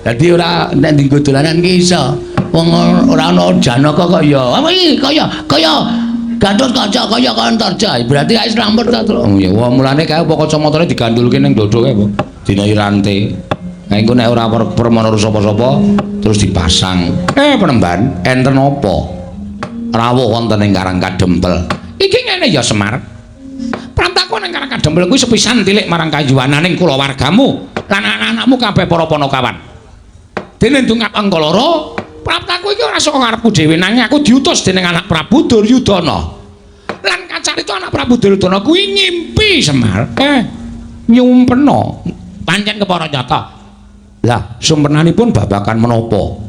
Dadi ora nek dienggo dolanan ki iso. Wong ora ana Janaka kok ya. Apa iki kaya kaya Gatotkaca kaya Antarja. Berarti wis lamur ta, Truk. Oh ya, wah mulane kae apa kacamatane digandulke ning dada kae apa? Dinahi rante. Nah engko nek ora permana sapa-sapa terus dipasang. Penemban, enten apa? Rawuh wonten ing Karang Kadempel. Iki ngene ya Semar. Prantaku ning Karang Kadempel kuwi sepisan tilik marang kayuwananing kulawargamu lan anak-anakmu kabeh para panakawan. Dene ndungap angka loro, praptaku iki ora saka karepku dhewe nanging aku diutus dening anak Prabu Duryudana. Lan kacarita anak Prabu Duryudana kuwi ngimpi Semar. Nyumpena. Pancen kepara nyata. Lah, sumpenanipun babagan menapa?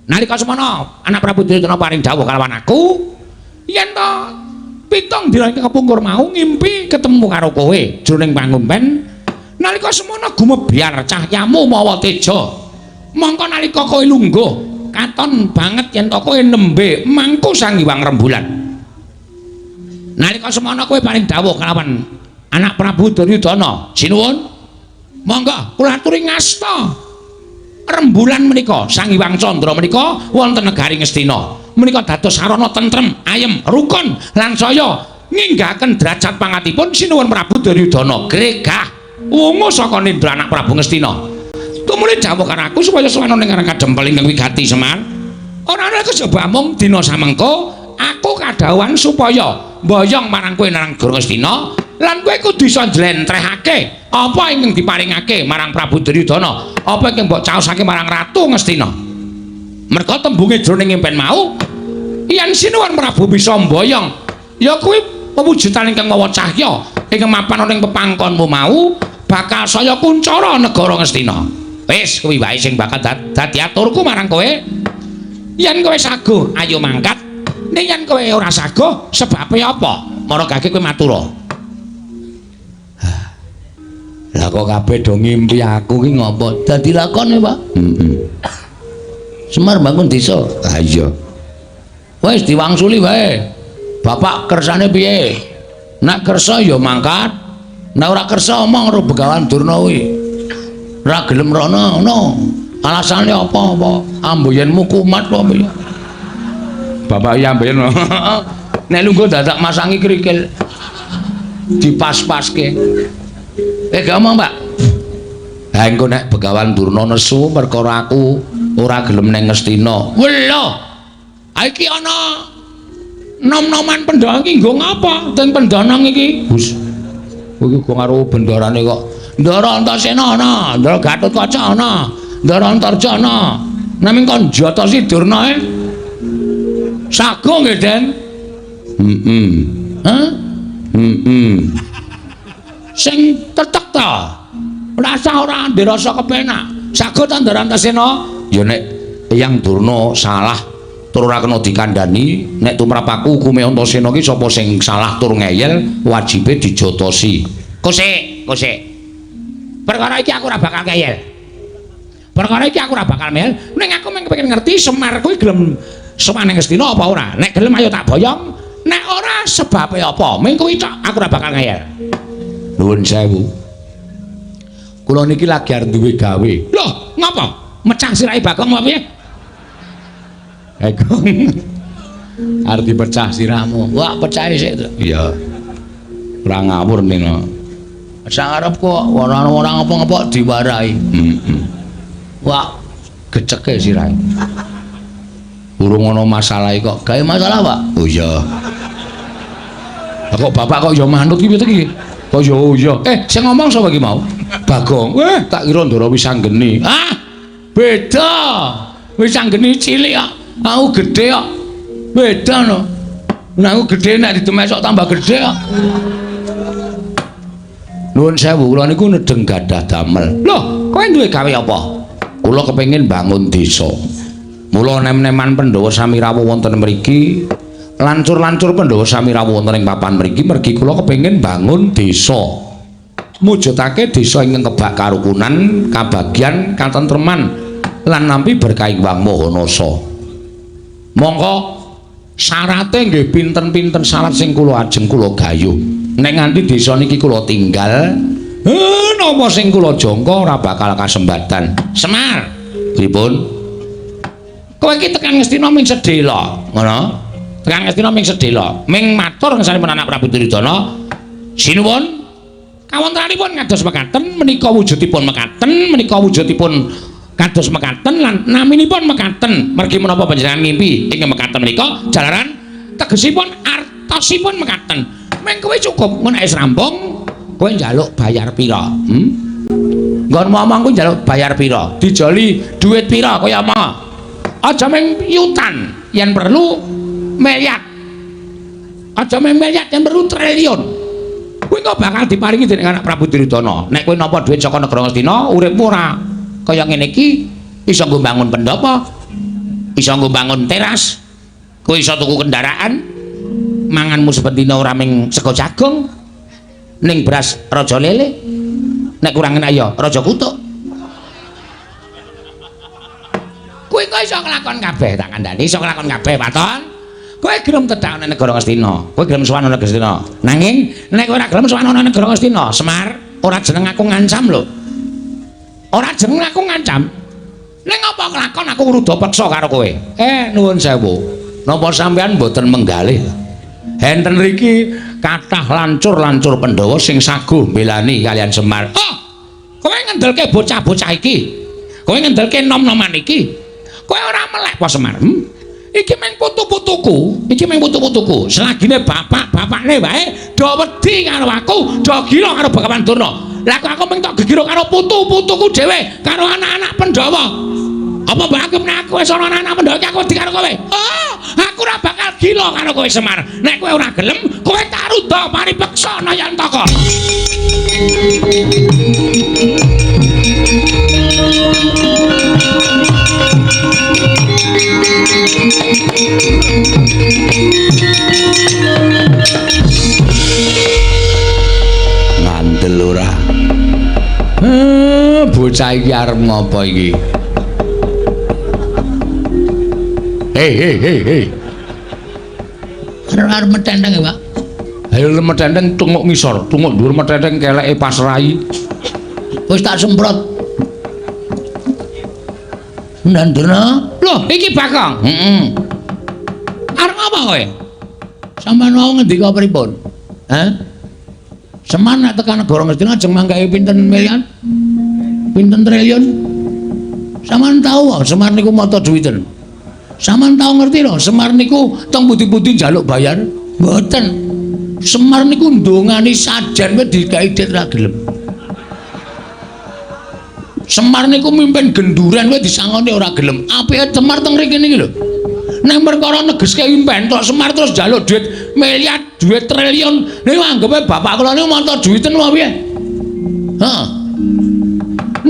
Nalika semana anak Prabu Duryudana paring dawuh kalawan aku yen to pitung dina ingkang kepungkur mau ngimpi ketemu karo kowe jroning pangumpen. Nalika semana gumebyar cahyamu mawa teja. Mongko nalika kowe lungguh katon banget yen to kowe nembe mangku Sang Hyang Rembulan. Nalika semana kowe paring dawuh kalawan anak Prabu Duryudana, sinuwun monggo kula aturi ngasta rembulan menika Sang Hyang Candra menika wonten negari Ngastina. Menika dados sarana tentrem, ayem, rukun lan saya nginggahaken derajat pangatipun sinuwun Prabu Duryudana gregah wungu saka nindra anak Prabu Ngastina. Tumuli dawuh karo aku supaya sowan ning Karang Kadempel ingkang wigati Semar. Ora ana kejaba mung dina samengko aku kadhawuhan supaya mboyong marang kowe nang negara Ngastina lan kowe kudu iso njlentrehake apa ingkang diparingake marang Prabu Duryudana, apa ingkang mbok caosake marang Ratu Ngastina. Merga tembunge jroning impen mau yen sinuwun Prabu bisa mboyong Ya kuwi pewujudan ingkang mawa cahya ingkang mapan ana ing pepangkonmu mau bakal saya kuncara negara Ngastina. Wis kuwi wae sing bakal dadi aturku marang kowe. Yen kowe saguh ayo mangkat, ning yen kowe ora saguh sebabe apa? Mara gage kowe matura. Lah kok kabeh do ngimpi aku ki ngopo? Dadi lakone, Pak. Heeh. Semar bangun desa. Ha iya. Wis diwangsuli wae. Bapak kersane piye? Nek kersa ya mangkat. Nek ora kersa omong karo Begawan Durna kuwi. Ora gelem rono ngono. Alasane apa-apa? Amboyenmu kumat apa piye? Bapak iya amboyen. Nek lungguh dadak masangi krikil. Dipas-paske. Gak omong, Pak. Ha engko nek Begawan Durna nesu perkara aku ora gelem nang Ngastina. Welo. Ha iki ana nom-noman Pandhawa iki nggo ngapa? Teng Pandhanang iki. Hus. Kowe iki go karo bendarane kok. Ndara Antasena ana, Ndara Gatotkaca ana, Ndara Antarja ana. Naming kon jatosi Durna e. Sago nggih, Den. Heeh. Hah? Heeh. Sing tetek ta. Rasa ora ndirasa kepenak. Sago ta Ndara Antasena? Ya nek Eyang Durna salah tur ora kena dikandhani, nek tumrap aku hukume Antasena ki sapa sing salah tur ngeyel wajibe dijotosi. Kosek, kosek. Perkara iki aku ora bakal ngeyel. Perkara iki aku ora bakal ngeyel, ning aku mung kepengin ngerti Semar kuwi gelem sowan ning Ngastina apa ora. Nek gelem ayo tak boyong, nek ora sebabe apa? Mung kuwi tok aku ora bakal ngeyel. Nuwun sewu. Kula niki lagi arep duwe gawe. Loh, ngapa? Mecah sirahe Bagong apa piye? Bagong. Arep dipecah sirahmu. Wah, pecahe sik to. Iya. Ora ngawur ning. Sak arep kok ora ora ngapa-ngapa diwarahi. Heeh. Wah, geceke sirahe. Urung ana masalah kok. Gawe masalah, Pak? Oh iya. Lah kok bapak kok ya manut ki piye to iki? Kok ya oh iya. Sing ngomong sapa iki mau? Bagong. Tak kira Ndara Wisanggeni. Ah, beda. Wisanggeni cilik kok. Aku gedhe kok. Beda no. Nek aku gedhe nek didemesok tambah gedhe kok. Nuwun sewu, kula niku nedeng gadah damel. Loh, kowe duwe gawe apa? Kula kepengin bangun desa. Mula nem-neman Pandhawa sami rawuh wonten mriki, lancur-lancur Pandhawa sami rawuh wonten ing papan mriki mergi kula kepengin bangun desa. Mujudake desa ingkang kebak karukunan, kabagyan, katentreman lan nampi berkah Hyang Maha Nasa. Mongko syarate nggih pinten-pinten syarat sing kula ajeng kula gayuh. Nek nganti desa niki kula tinggal, napa sing kula jangka ora bakal kasembatan. Semar, pripun? Kowe iki tekan Ngastina ming sedhela, ngono? Tekan Ngastina ming sedhela, ming matur ngersanipun anak Prabu Duryudana. Sinuwun, kawontenanipun kados mekaten, menika wujudipun mekaten, menika wujudipun kados mekaten lan naminipun mekaten. Mergi menapa panjenengan ngimpi ing mekaten menika jalaran tegesipun artosipun mekaten. Ming kowe cukup mun wis rampung, kowe njaluk bayar pira? Nggon ngomong kowe njaluk bayar pira? Dijoli duit pira kowe omong? Aja mung yutan, yen perlu miliar. Aja mung miliar, yen perlu triliun. Kowe kok bakal diparingi dening anak Prabu Duryudana. Nek kowe nampa dhuwit saka negara Ngastina, uripmu ora kaya ngene iki, iso nggo bangun pendhapa, iso nggo bangun teras, kowe iso tuku kendaraan, manganmu saben dina ora mung sego jagung, ning beras raja lele, nek kurang enak ya raja kutuk. Kowe kok iso nglakon kabeh, tak kandhani iso nglakon kabeh, Waton. Kowe gelem tedhak nang negara Ngastina, kowe gelem sowan nang Ngastina. Nanging nek kowe ora gelem sowan nang negara Ngastina, Semar, ora jeneng aku ngancam lho. Ora jeneng aku ngancam. Ning apa nglakon aku ngruda peksa karo kowe. Nuwun sewu. Napa sampean mboten menggalih? Enten riki kathah lancur-lancur Pandhawa sing saguh mbelani kalian Semar. Oh, kowe ngendelke bocah-bocah iki. Kowe ngendelke nom-noman iki. Kowe ora melek apa Semar? Iki mung putu-putuku, iki mung putu-putuku. Selagine bapak-bapakne wae do wedi karo aku, do gila karo Begawan Durna. Lah kok aku mung tok gegira karo putu-putuku dhewe, karo anak-anak Pandhawa. Apa mbok anggap nek aku wis ana anak-anak Pandhawa iki aku wedi karo kowe? Oh, aku Aku ora bakal gila karo kowe Semar. Nek kowe ora gelem, kowe tak rudha paripeksa Nayantaka. Ngandel ora? Bocah iki arep ngopo iki? Hei hei hei hei. Arep metenteng ya, Pak? Ayo metenteng tunguk ngisor, tunguk dhuwur metenteng keleke pas rai. Wis tak semprot. Ndandurna. Loh, iki Bagong. Heeh. Arep ngapa kowe? Sampeyan wau ngendika pripun? Hah? Semar nek tekan negara Ngastina ajeng manggahe pinten miliar? Pinten triliun? Sampeyan tau wae Semar niku mata duwiten. Sampeyan tau ngerti lho, Semar niku teng pundi-pundi njaluk bayar? Mboten. Semar niku ndongani sajen wis digawe dit ra gelem. Semar niku mimpin genduren wis disangoni ora gelem. Apike Semar teng mriki niki lho. Nek perkara negeske impen tok Semar terus njaluk duit miliar, duit triliun. Niku anggepe bapak kula niku mata duwiten apa piye? Heeh.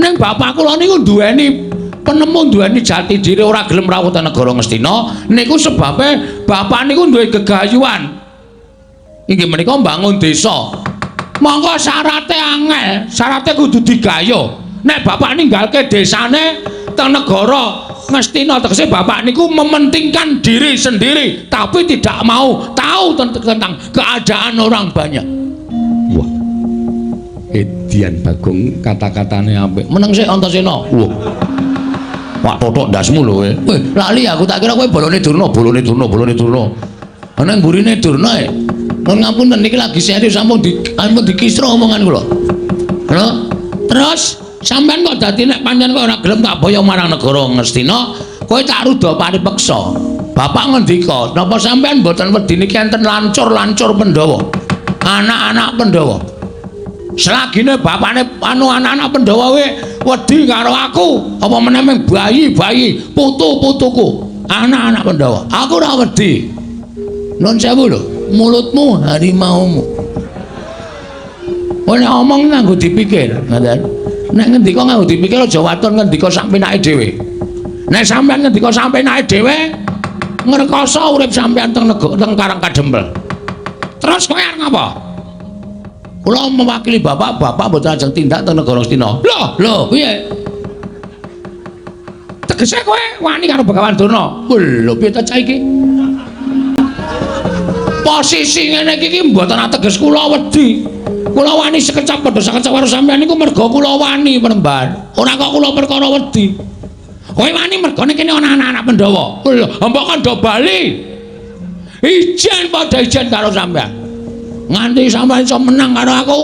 Ning bapak kula niku duweni penemu, duweni jati diri, ora gelem rawuh teng negara Ngastina. Niku sebabe bapak niku duwe gegayuhan. Inggih menika mbangun desa. Monggo syarate angel, syarate kudu digayuh. Nek bapak ninggalke desane teng negara Ngastina, tegese bapak niku mementingkan diri sendiri tapi tidak mau tahu tentang keadaan orang banyak. Wah. Edian Bagong kata-katane apik. Meneng sik Antasena. Wah. Wah totok ndasmu lho kowe. Weh, lali aku tak kira kowe bolone Durna, bolone Durna, bolone Durna. Ana mburine Durna e. Mun ngapunten niki lagi serius sampun dikisra omongan kula. Lho, terus sampeyan kok dadi nek pancen kok ora gelem tak boyong marang negara Ngastina, kowe tak rudha paripeksa. Bapak ngendika, napa sampeyan mboten wedi niki enten lancur-lancur Pandhawa? Anak-anak Pandhawa. Selagine bapakne anu anak-anak Pandhawa kowe wedi karo aku, apa meneh mung bayi-bayi, putu-putuku, anak-anak Pandhawa. Aku ora wedi. Nuwun sewu lho, mulutmu harimaumu. Kowe nek omong nganggo dipikir, ngoten. Nek ngendika nganggo dipikir aja waton ngendika sak penake dhewe. Nek sampeyan ngendika sak penake dhewe, ngrekoso urip sampeyan teng negara teng Karang Kadempel. Terus kowe arep ngapa? Kula mewakili bapak, bapak mboten ajeng tindak teng negara Ngastina. Lho, lho piye? Tegese kowe wani karo Begawan Durna? Lho piye ta cah iki? Posisi ngene iki mboten ateges kula wedi. Kula wani sekecap padha sekecap karo sampeyan niku merga kula wani penemban. Ora kok kula perkara wedi. Kowe wani mergane kene ana anak-anak Pandhawa. Lho, mbok kandha bali. Ijen padha ijen karo sampeyan. Nganti sampeyan iso menang karo aku.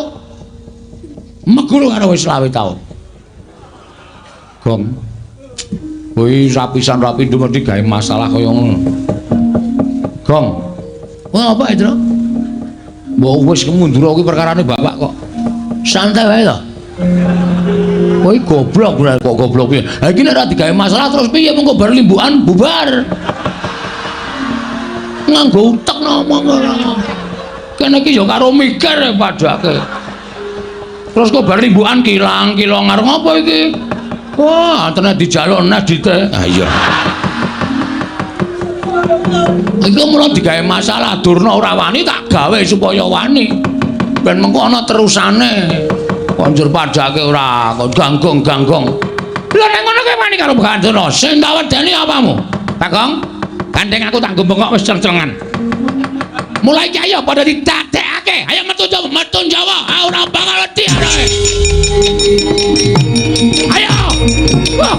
Megul karo wis 20 taun. Gong. Kuwi rapisan rapi mesti gawe masalah kaya ngono. Gong. Wah, apa itu? Mbok wis mundur kuwi perkarane bapak kok. Santai wae to. Kowe goblok ora kok goblok piye. Ha iki nek ora digawe masalah terus piye mengko bar limbukan bubar. Nganggo utek ngomong ora. Kene iki ya karo mikir padake. Terus kok bar limbukan kilang-kilong arep ngopo iki? Wah, tenan dijaluk nes dite. Ha iya. Iku mula digawe masalah Durna ora wani tak gawe supaya wani. Ben mengko ana terusane. Konjur padake ora kok ganggong-ganggong. Lho nek ngono kowe wani karo Begawan Durna, sing tak wedeni apamu? Bagong, gandeng aku tak bengok wis ceng-cengan. Mulai iki ayo padha didadekake. Ayo metu Jawa, metu Jawa. Ah ora bakal wedi arek. Ayo. Wah.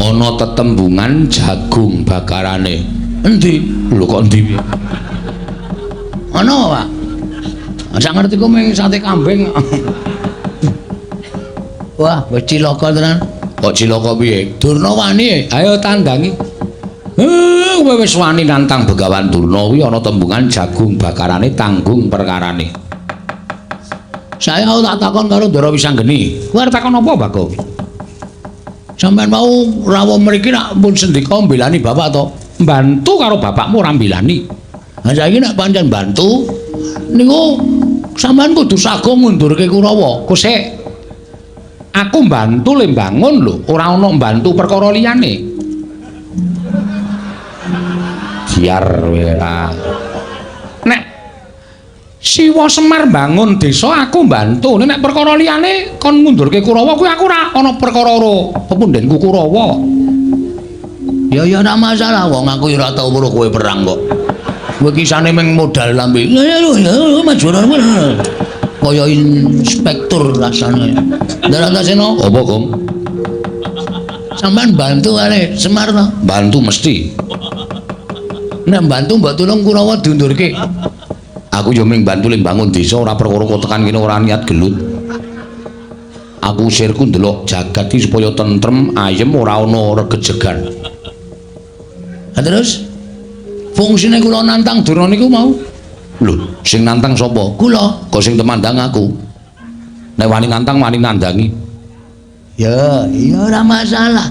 Ana tetembungan jagung bakarane. Endi? Lho kok endi piye? Ana, Pak. Sak ngertiku mung sate kambing. Wah, wis cilaka tenan. Kok cilaka piye? Durna wani. Ayo tandangi. Kowe wis wani nantang Begawan Durna kuwi ana tembungan jagung bakarane tanggung perkarane. Saya tak takon karo Ndara Wisanggeni. Kowe arep takon apa, Bagong? Sampeyan mau rawuh mriki nak pun sendika mbelani bapak to? Mbantu karo bapakmu ora mbelani. Lah saiki nek pancen bantu niku sampeyan kudu sago ngundurke Kurawa. Kosek. Aku mbantu le mbangun lho, ora ana mbantu perkara liyane. Biar ora. Nek Siwa Semar mbangun desa aku mbantu, nek perkara liyane kon ngundurke Kurawa kuwi aku ora ana perkara karo pepundhenku Kurawa. Ya ya ora masalah wong aku ora tau weruh kowe perang kok. Kowe kisane mung modal lambe. Ya ya maju. Kaya inspektur rasane. Ndara Antasena, apa, Gong? Sampeyan bantu kare Semar to? Bantu mesti. Nek bantu mbok tulung Kurawa diundurke. Aku yo mung bantu le mbangun desa ora perkara kok tekan kene ora niat gelut. Aku sirku ndelok jagat iki supaya tentrem, ayem ora ana regejegan. Lah terus fungsine kula nantang Durna niku mau. Lho, sing nantang sapa? Kula. Kok sing temandang aku. Nek wani nantang wani nandangi. Ya, iya ora masalah.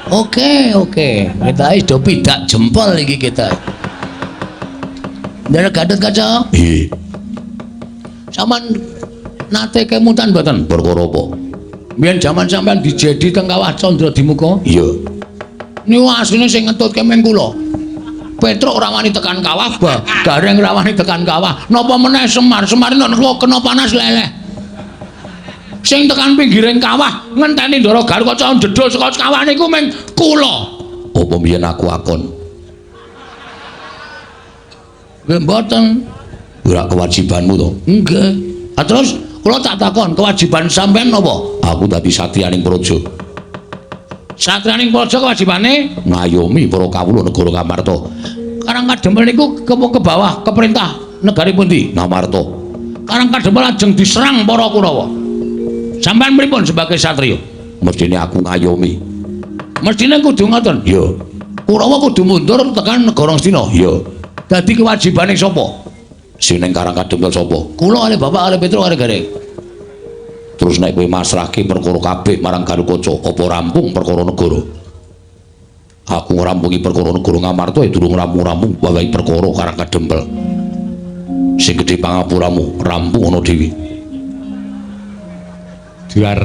Oke, oke. Kita wis do pidak jempol iki kita. Ndara Gatotkaca? Nggih. Sampeyan nate kemutan mboten? Perkara apa? Biyen jaman sampeyan dijedi teng Kawah Candra Dimuka? Iya. Niku asline sing ngetutke meng kula. Petruk ora wani tekan kawah, Gareng ora wani tekan kawah. Napa meneh Semar? Semar nek kena panas leleh. Sing tekan pinggiring kawah ngenteni Ndara Gatotkaca jedul saka kawah niku meng kula. Apa mbiyen aku akon? Nggih mboten. Ora kewajibanmu to? Nggih. Ah terus kula tak takon, kewajiban sampean napa? Aku dadi satriyaning praja. Satriyaning praja kewajibane ngayomi para kawula negara Ngamarta. Karang Kadempel niku ke bawah ke perintah negari pundi? Ngamarta. Karang Kadempel lajeng diserang para Kurawa. Sampeyan pripun sebagai satriya? Mestine aku ngayomi. Mestine kudu ngoten? Iya. Kurawa kudu mundur tekan negara Ngastina? Iya. Dadi kewajibane sapa? Sing ning Karang Kadempel sapa? Kula kali bapak kali Petruk kali Gareng. Terus nek kowe masrahke perkara kabeh marang Gatotkaca, apa rampung perkara negara? Aku ngrampungi perkara negara Ngamarta ya durung rampung-rampung wae perkara Karang Kadempel. Sing gedhe pangapuramu rampung ana dhewe. Duar.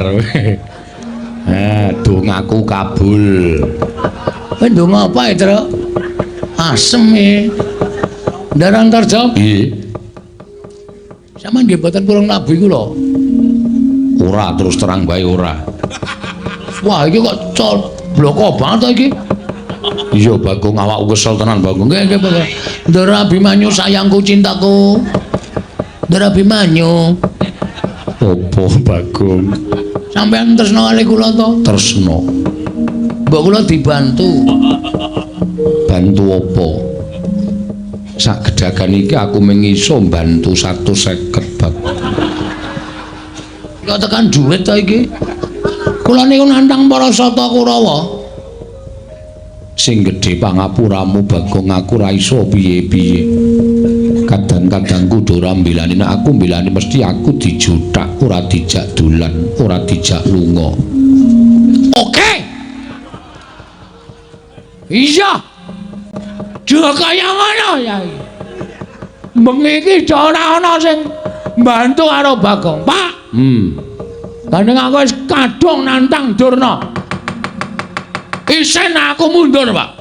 Dongaku kabul. Kowe ndonga apa, Truk? Asem e. Ndara Antarja? Nggih. Sampeyan nggih mboten purung nabuhi kula. Ora, terus terang bae ora. Wah, iki kok bloko banget to iki. Iya, Bagong, awakku kesel tenan, Bagong. Nggih, nggih, Bagong. Ndara Abimanyu sayangku cintaku. Ndara Abimanyu. Apa, Bagong? Sampeyan tresna kali kula to? Tresna. Mbok kula dibantu. Bantu apa? Sak gedagan iki aku mung iso mbantu 150, Bagong. Kok tekan duit to iki? Kula niku nantang para sata Kurawa. Sing gedhe pangapuramu Bagong, aku ora iso piye-piye. Kadang-kadang kudu ora mbelani, nek aku mbelani mesti aku dijuthak, ora dijak dolan, ora dijak lunga. Oke. Iya. Aja kaya ngono ya. Bengi iki ora ana sing mbantu karo Bagong, Pak. Gandeng aku wis kadung nantang Durna. Isen aku mundur, Pak.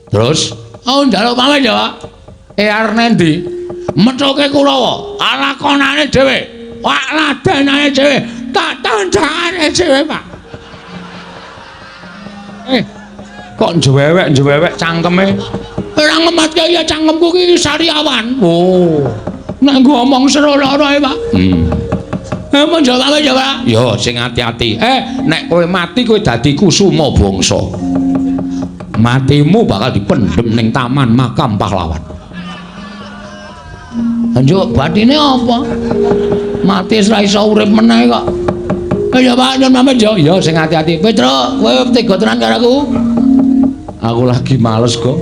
Terus? Aku njaluk pamit ya, Pak. Arep nendi? Methuke Kurawa, lakonane dhewe. Wak ladenane dhewe, tak tandangane dhewe, Pak. Kok njewewek-njewewek cangkeme? Ora ngematke ya cangkemku iki sariawan. Oh. Nek nggo omong seru lara e, Pak. Mun jawab ya, Pak. Yo sing ati-ati. Nek kowe mati kowe dadi kusuma bangsa. Matimu bakal dipendhem ning taman makam pahlawan. Njuk batine apa? Mati wis ra iso urip meneh kok. Ya Pak, nyun pamit yo. Ya sing ati-ati. Petruk, kowe tega tenan karo aku. Aku lagi males kok.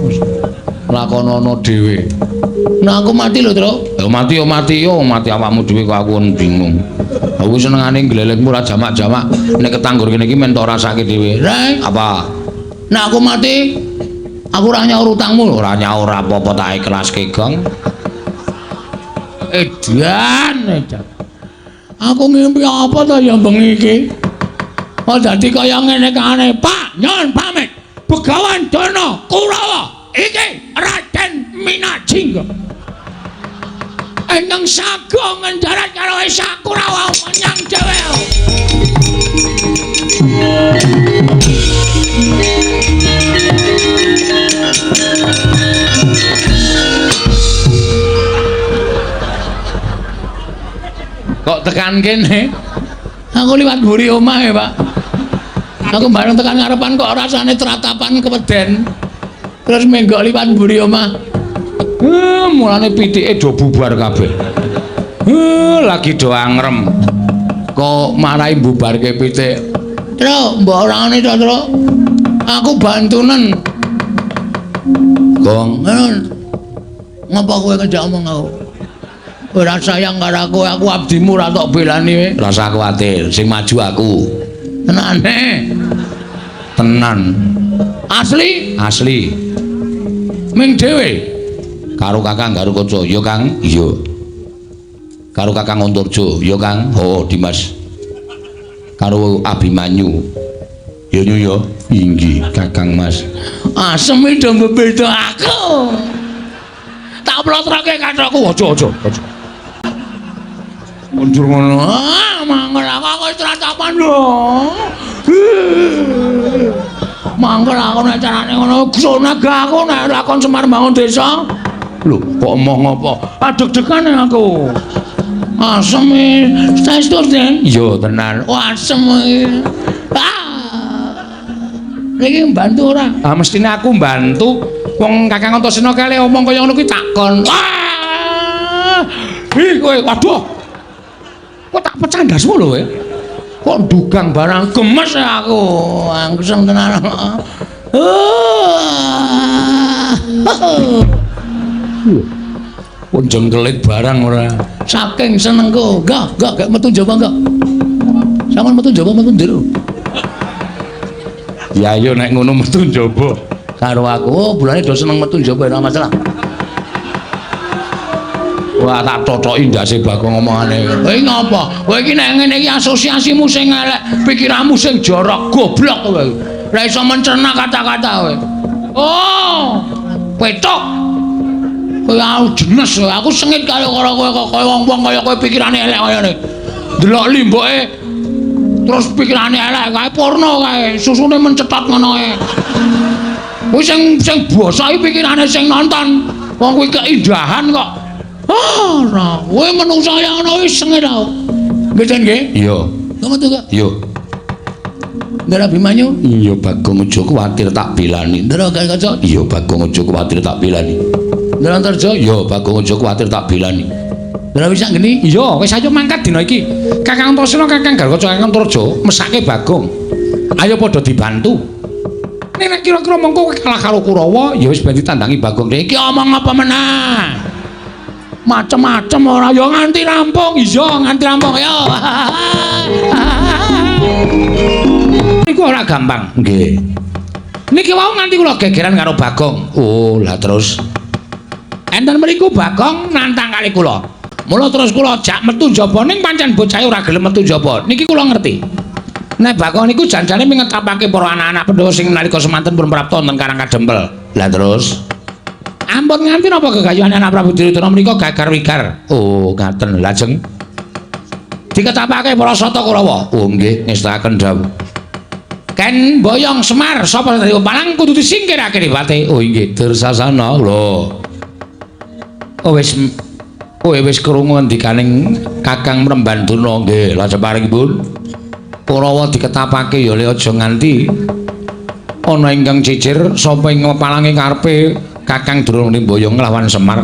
Lakonono dhewe. Nah aku mati lho, Truk. Ya mati yo mati yo, mati awakmu dhewe kok aku bingung. Aku senengane glelekmu ora jamak-jamak. Nek ketanggur kene iki men tok rasake dhewe. Reng, apa? Nek aku mati, aku ora nyaur utangmu. Ora nyaur apa-apa tak ikhlaske, Gong. Edan, edan. Aku ngimpi apa to ya bengi iki? Oh dadi kaya ngene kae, Pak, nyon pamit. Begawan Durna Kurawa iki Raden Minajingga. Ingkang sago ngendarat karo Esa Kurawa menyang dhewe. Kok tekan kene? Aku liwat mburi omah ya, Pak. Aku bareng tekan ngarepan kok rasane tratapan keweden. Terus menggok liwat mburi omah. Mulane pitike do bubar kabeh. Lagi do angrem. Kok marai bubarke pitik. Truk, mbok ora ngene to, Truk. Aku bantunen. Gong, ngapa kowe ngejak omong aku? Ora sayang karo aku, aku abdimu ora tok belani. Rasa kuwatir, sing maju aku. Tenane. Tenan. Asli? Asli. Ming dhewe. Karo Kakang Garukaca, ya Kang? Iya. Karo Kakang Antarja, ya Kang? Oh, Dimas. Karo Abimanyu. Ya nyu ya. Inggih, Kakang Mas. Asem iki do mbeda aku. Tak plotroke kathokku, aja aja aja. Mundur ngono. Ah, mangkel aku wis tratapan lho. Mangkel aku nek carane ngono, sonaga aku nek lakon Semar bangun desa. Lho, kok emoh ngopo? Adeg-degan aku. Asem e. Saestu, Den? Iya, tenan. Oh, asem iki. Ah. Iki mbantu ora? Ah, mestine aku mbantu. Wong Kakang Antasena kale omong kaya ngono kuwi takon. Ah! Ih, kowe waduh. Kok tak pecah ndasmu lho kowe. Kok dugang barang gemes aku. Angsem tenan. Pun jengkelit barang ora. Saking senengku. Enggak, enggak, gak metu njaba enggak. Sampeyan metu njaba metu njero. Ya ayo nek ngono metu njaba. Karo aku, oh, bulane do seneng metu njaba ora masalah. Wah, tak totoki ndase Bagong omongane. Kowe ngopo? Kowe iki nek ngene iki asosiasimu sing elek, pikiranmu sing jorok, goblok kowe. Ora iso mencerna kata-kata kowe. Oh, petok. Kowe aku jenes, aku sengit karo kowe kok kaya wong-wong kaya kowe pikirane elek kaya ngene. Delok limboke terus pikirane elek kae porno kae, susune mencetot ngono kae. Kuwi sing sing basa iki pikirane sing nonton. Wong kuwi keindahan kok. Ah, ora. Kowe menungsa kaya ngono wis sengit aku. Nggih, Den nggih? Iya. Ngono to, Kak? Iya. Ndara Abimanyu? Iya, Bagong aja kuwatir tak belani. Ndara Garukaca? Iya, Bagong aja kuwatir tak belani. Ndara Antarja? Iya, Bagong aja kuwatir tak belani. Ndara Wisanggeni? Iya, wis ayo mangkat dina iki. Kakang Antasena, Kakang Garukaca, Kakang Antarja mesake Bagong. Ayo padha dibantu. Nek kira-kira mengko kowe kalah karo Kurawa, ya wis ben ditandangi Bagong. Iki omong apa meneh? Macem-macem ora ya nganti rampung. Iya, nganti rampung ya. Niku ora gampang. Nggih. Niki wau nganti kula gegeran karo Bagong. Oh, lah terus enten mriku Bagong nantang kali kula. Mula terus kula jak metu njaba ning pancen bocahe ora gelem metu njaba. Niki kula ngerti. Nek Bagong niku janjane mingetapake para anak-anak Pandhawa sing nalika semanten pun prapta wonten Karang Kadempel. Lah terus ampun nganti napa gegayuhane anak Prabu Duryudana menika gagar wigar. Oh, ngaten. Lajeng diketapake para Sata Kurawa. Oh, nggih, ngestakaken dawuh. Ken boyong Semar sapa dadi palang kudu disingkirake dipate. Oh, nggih, Dursasana lho. Oh, wis kowe wis krungu ngendikaning Kakang Mremban Durna nggih. Lajeng paringipun Kurawa diketapake ya le aja nganti ana ingkang cicir sapa ing pepalange karepe Kakang Durna mboyong nglawan Semar.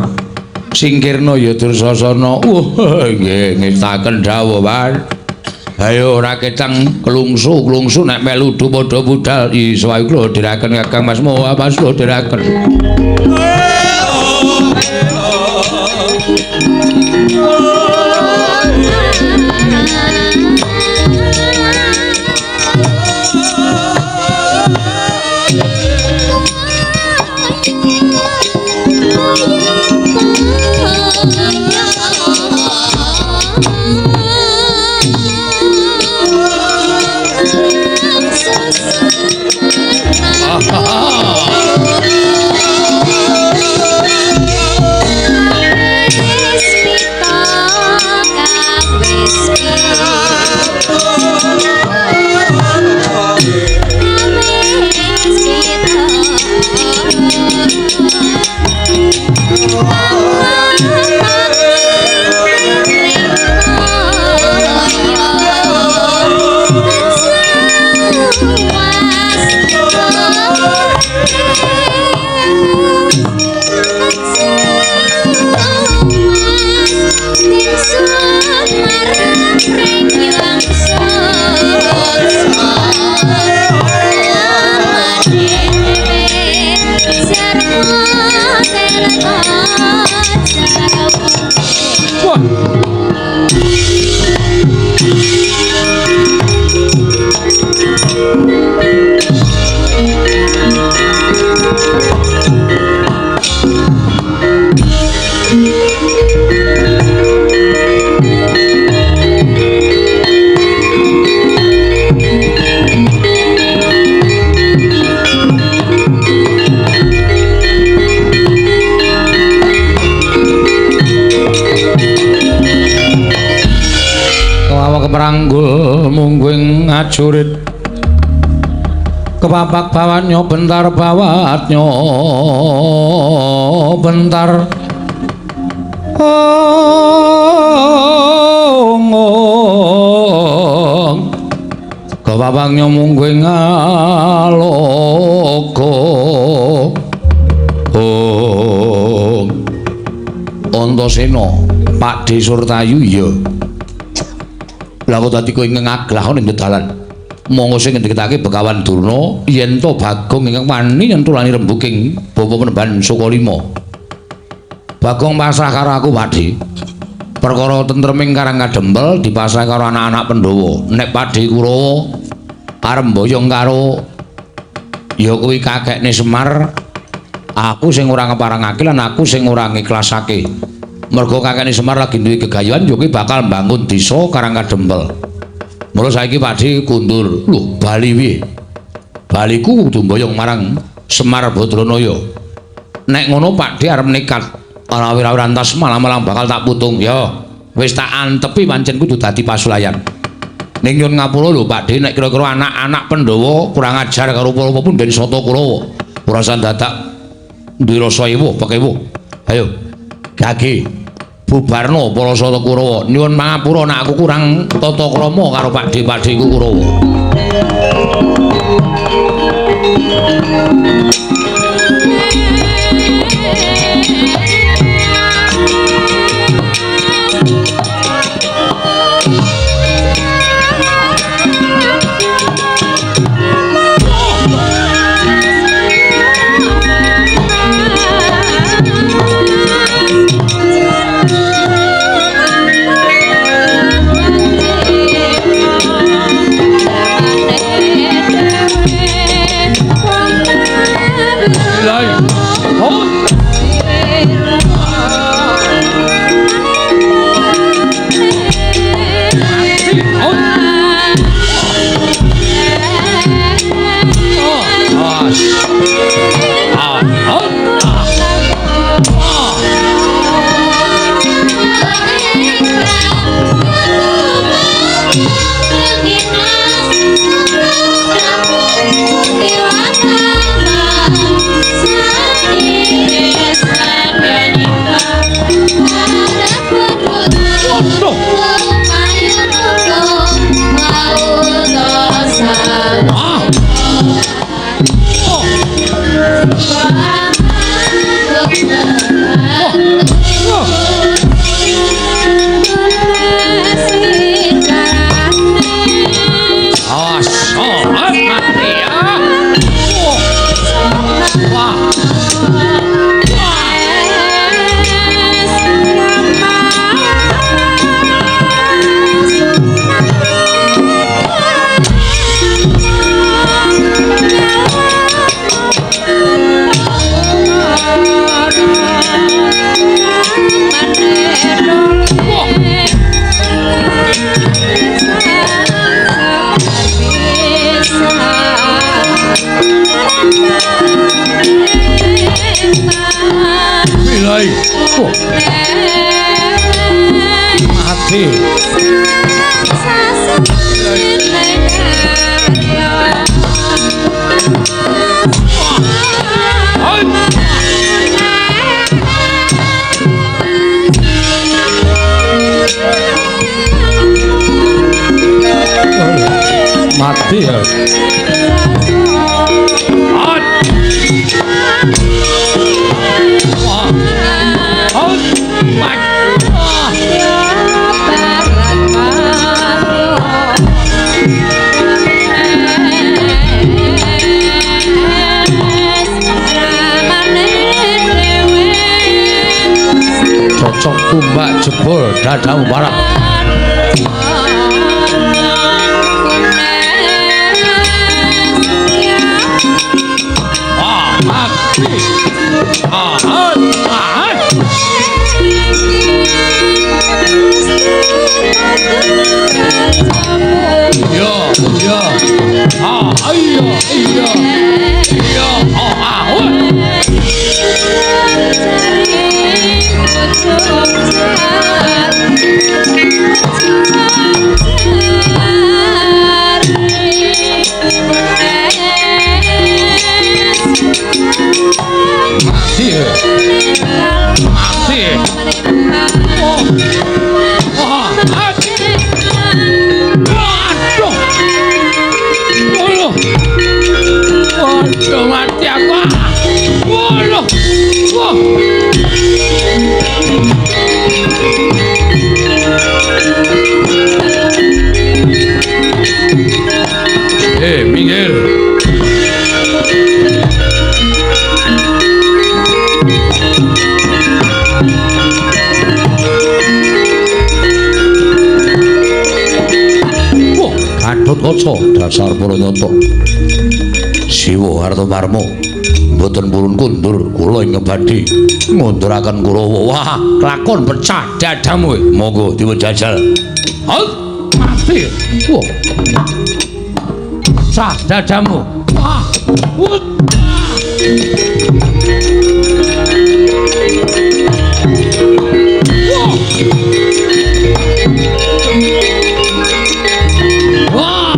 Singkirna ya Dursasana. Wah, nggih ngestaken dawuh, Pak. Ayo ora ketang klungsu-klungsu nek melu padha budal. Iso ayo kula dherekaken Kakang Mas Moha, Mas kula dherekaken. Keparanggul mungguing ajurit kepapak bawatnya bentar bawatnya bentar ong ong kepapaknya mungguing aloka ong Antasena Pakde Surtayu iya. Lah kok dadi kowe ngaglah ning dalan. Monggo sing ngendikake Begawan Durna yen to Bagong ingkang wani nyentulani rembuking bapa Penemban Sukalima. Bagong pasrah karo aku, Pakde. Perkara tentreming Karang Kadempel dipasrah karo anak-anak Pandhawa. Nek Pakde Kurawa arep mboyong karo ya kuwi kakekne Semar, aku sing ora ngeparengake lan aku sing ora ngiklasake. Mergo kakekne Semar lagi duwe gegayuhan ya kuwi bakal mbangun desa Karang Kadempel. Mula saiki Pakde kundur. Lho, bali piye? Baliku kudu mboyong marang Semar Badranaya. Nek ngono Pakde arep nekat ana wira-wirantas malah-malah bakal tak putung. Ya, wis tak antepi pancen kudu dadi pasulayan. Ning nyun ngapura lho Pakde, nek kira-kira anak-anak Pandhawa kurang ajar karo apa-apa pun ben sata Kurawa. Ora usah dadak duwe rasa ewuh pekewuh. Ayo, gage. Bubarno para sata Kurawa. Nyuwun pangapura nek aku kurang tata krama karo pakde-pakdeku Kurawa. Oh. Wah. Awas, oh, mati ya. Wah. Bilai. Oh. Mati. Mati ya. Cocok tumbak jebol dadamu parah. Ah, mati. Ah, ah. Iya, iya. Ah, iya, iya. Iya, ah, ah. Mati. Mati. Oh. Oh. Waduh. Waduh. Waduh, mati aku. Waduh. Wah. Minggir. Wah, Gatotkaca dasar para nyata. Siwa Artamarma mboten purun kundur kula ingkang badhe ngunduraken Kurawa. Wah, lakon pecah dadamu. Monggo dipun jajal. Mati. Wah. Pecah dadamu. Wah. Wah. Wah.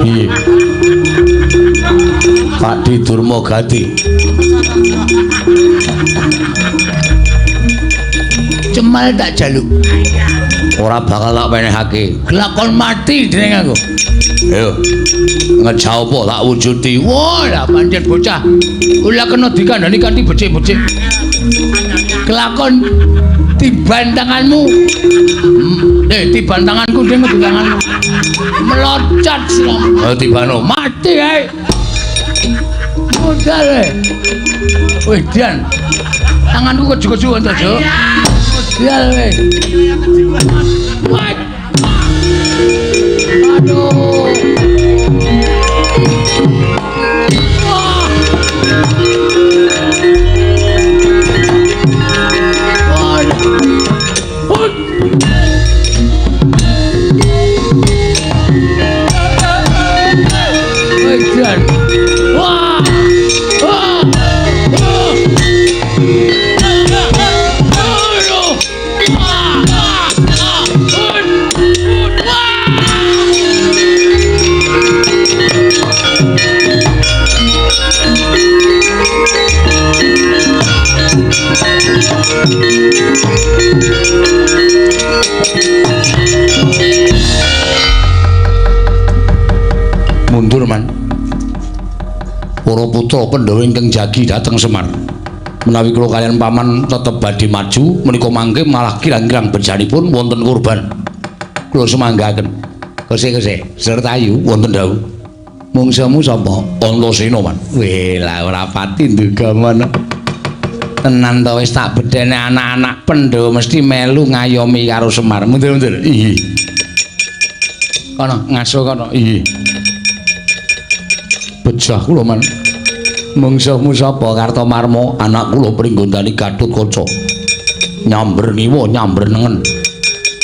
Piye? Pakdi Durma Gati. Cemal tak jaluk. Ora bakal tak penehake. Kelakon mati dening aku. Ayo. Ngejauh apa tak wujudi. Wah, lah pancen bocah. Ora kena dikandani kanthi becik-becik. Kelakon tiban tanganmu. Tiban tanganku ding tanganmu. Meloncat sira. Oh, tibano mati ae. Modal e. Wih, Dian. Tanganku keju-keju Antaja. Modal e. Aduh. Wah. Edan. Wah. Wah. Mundur man. Para putra Pandhawa ingkang jagi dhateng Semar. Menawi kula kaliyan paman tetep badhe maju menika mangke malah kirang-kirang bejanipun wonten korban. Kula sumanggaken. Kose-kose Sertayu wonten dawuh. Mungsuhmu sapa? Antasena man. Weh lah ora pati nduga mono. Tenan to wis tak bedhene anak-anak Pandhawa mesti melu ngayomi karo Semar. Mundur-mundur. Iya. Kono ngaso kono. Iya. Bejah kula man. Mungsuhmu sapa? Kartomarma, anak kula Pringgondani Gatotkaca. Nyamber ngiwa, nyamber nengen.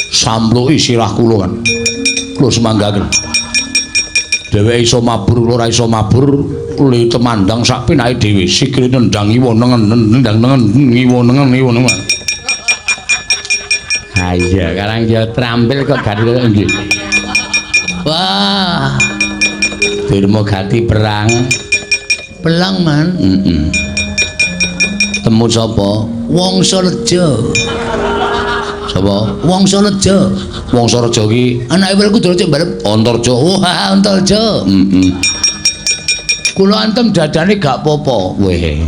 Sampluki sirah kula kan. Kula sumanggaken. Dheweke iso mabur, kula ora iso mabur, le temandang sak penake dhewe. Sikile nendang ngiwa nengen, nendang nengen, ngiwa nengen, ngiwa nengen. Ha iya, karang ya trampil kok gak nggih. Wah. Dirma gati perang. Pelang man. Heeh. Temu sapa? Wangsa Reja. Sapa? Wangsa Reja. Wangsa Reja ki anake Werkudara cek barep Antarja. Wah, Antarja. Heeh. Kula antem dadane gak apa-apa. Weh.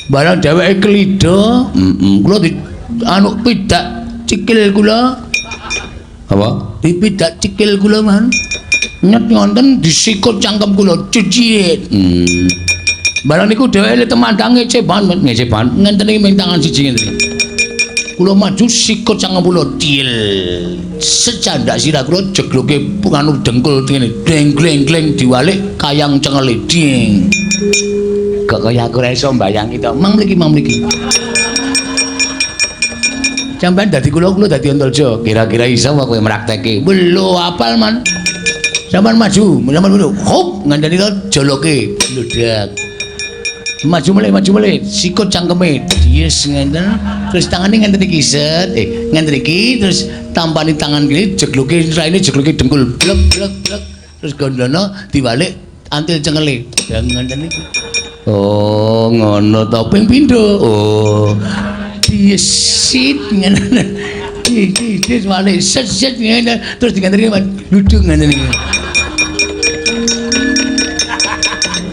Barang dheweke klida, heeh. Kula di anu pidak cikil kula. Apa? Dipidak cikil kula man. Nyet ngonten disikut cangkem kula cicit. Barang niku dheweke temandang ngece banget, ngece banget. Ngenten iki ming tangan siji ngenten iki. Kula maju sikut cangkem kula til. Secandak sirah kula jegloke anu dengkul ngene. Gleng gleng gleng diwalik kayang cengele ding. Kok kaya aku ora iso mbayangi to. Mang mriki, mang mriki. Sampeyan dadi kula, kula dadi Antarja. Kira-kira iso apa kowe mrakteke? Lho, apal man. Sampeyan maju, sampeyan maju. Hop, ngandani to joloke, bludak. Maju melih, sikut cangkeme. Yes ngenten. Terus tangane ngenten iki set, ngenten iki terus tampani tangan kiri jegloke raine jegloke dengkul. Blek blek blek. Terus gondono diwalik antil cengele. Ya ngenten iki. Oh, ngono to ping pindho. Oh. Yes sit ngene. Iki walik set set ngene terus diganteni duduk ngene iki.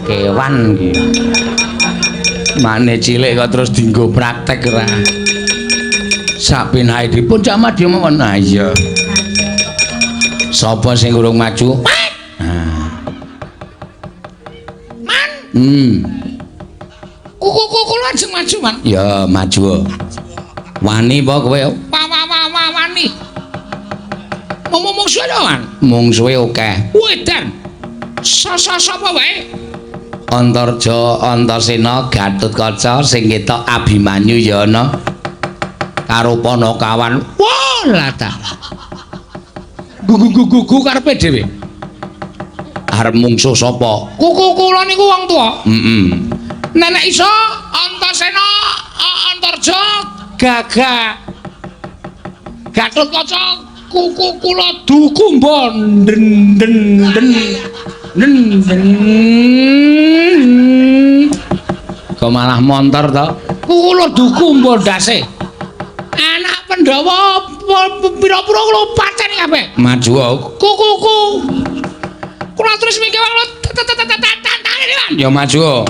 Kewan iki. Mane cilik kok terus dienggo praktek ora. Sak penake dipun Cak Madya mawon. Ha iya. Sapa sing urung maju? Nah. Man. Kuku kula ajeng maju, Man. Ya, maju. Wani apa kowe? Wani. Mungsuhe lho, Man. Mungsuhe akeh. Wedan. Sapa wae? Antarja, Antasena, Gatotkaca sing ketok Abimanyu ya ana. Karo Panakawan. Wah, lah ta. Gugu-gugu karepe dhewe. Arep mungsuh sapa? Kuku kula niku wong tuwa. Heeh. Nenek iso Antasena, Antarja, Gagah. Gatotkaca kuku kula dukumba den den den den den. Kok malah montor to? Kuku kula dukumba ndase. Anak Pandhawa pira-pira kula pateni kabeh. Maju kukuku. Kula terus mikir kula tantane Man. Ya maju.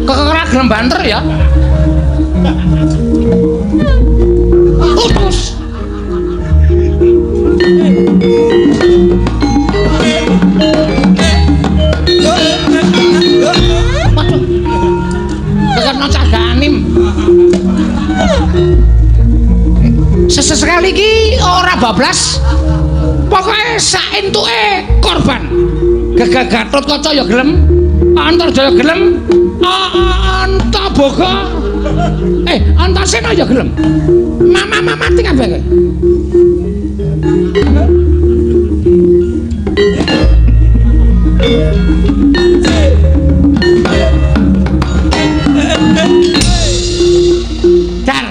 Kok ora gelem banter ya? Utus. Antasena cah ganim. Sesekali iki ora bablas. Pokoke sak entuke korban. Gagah Gatotkaca ya gelem, Antarjaya gelem, Antaboga. Antasena ya gelem. Mama mati kabeh kowe. Dar.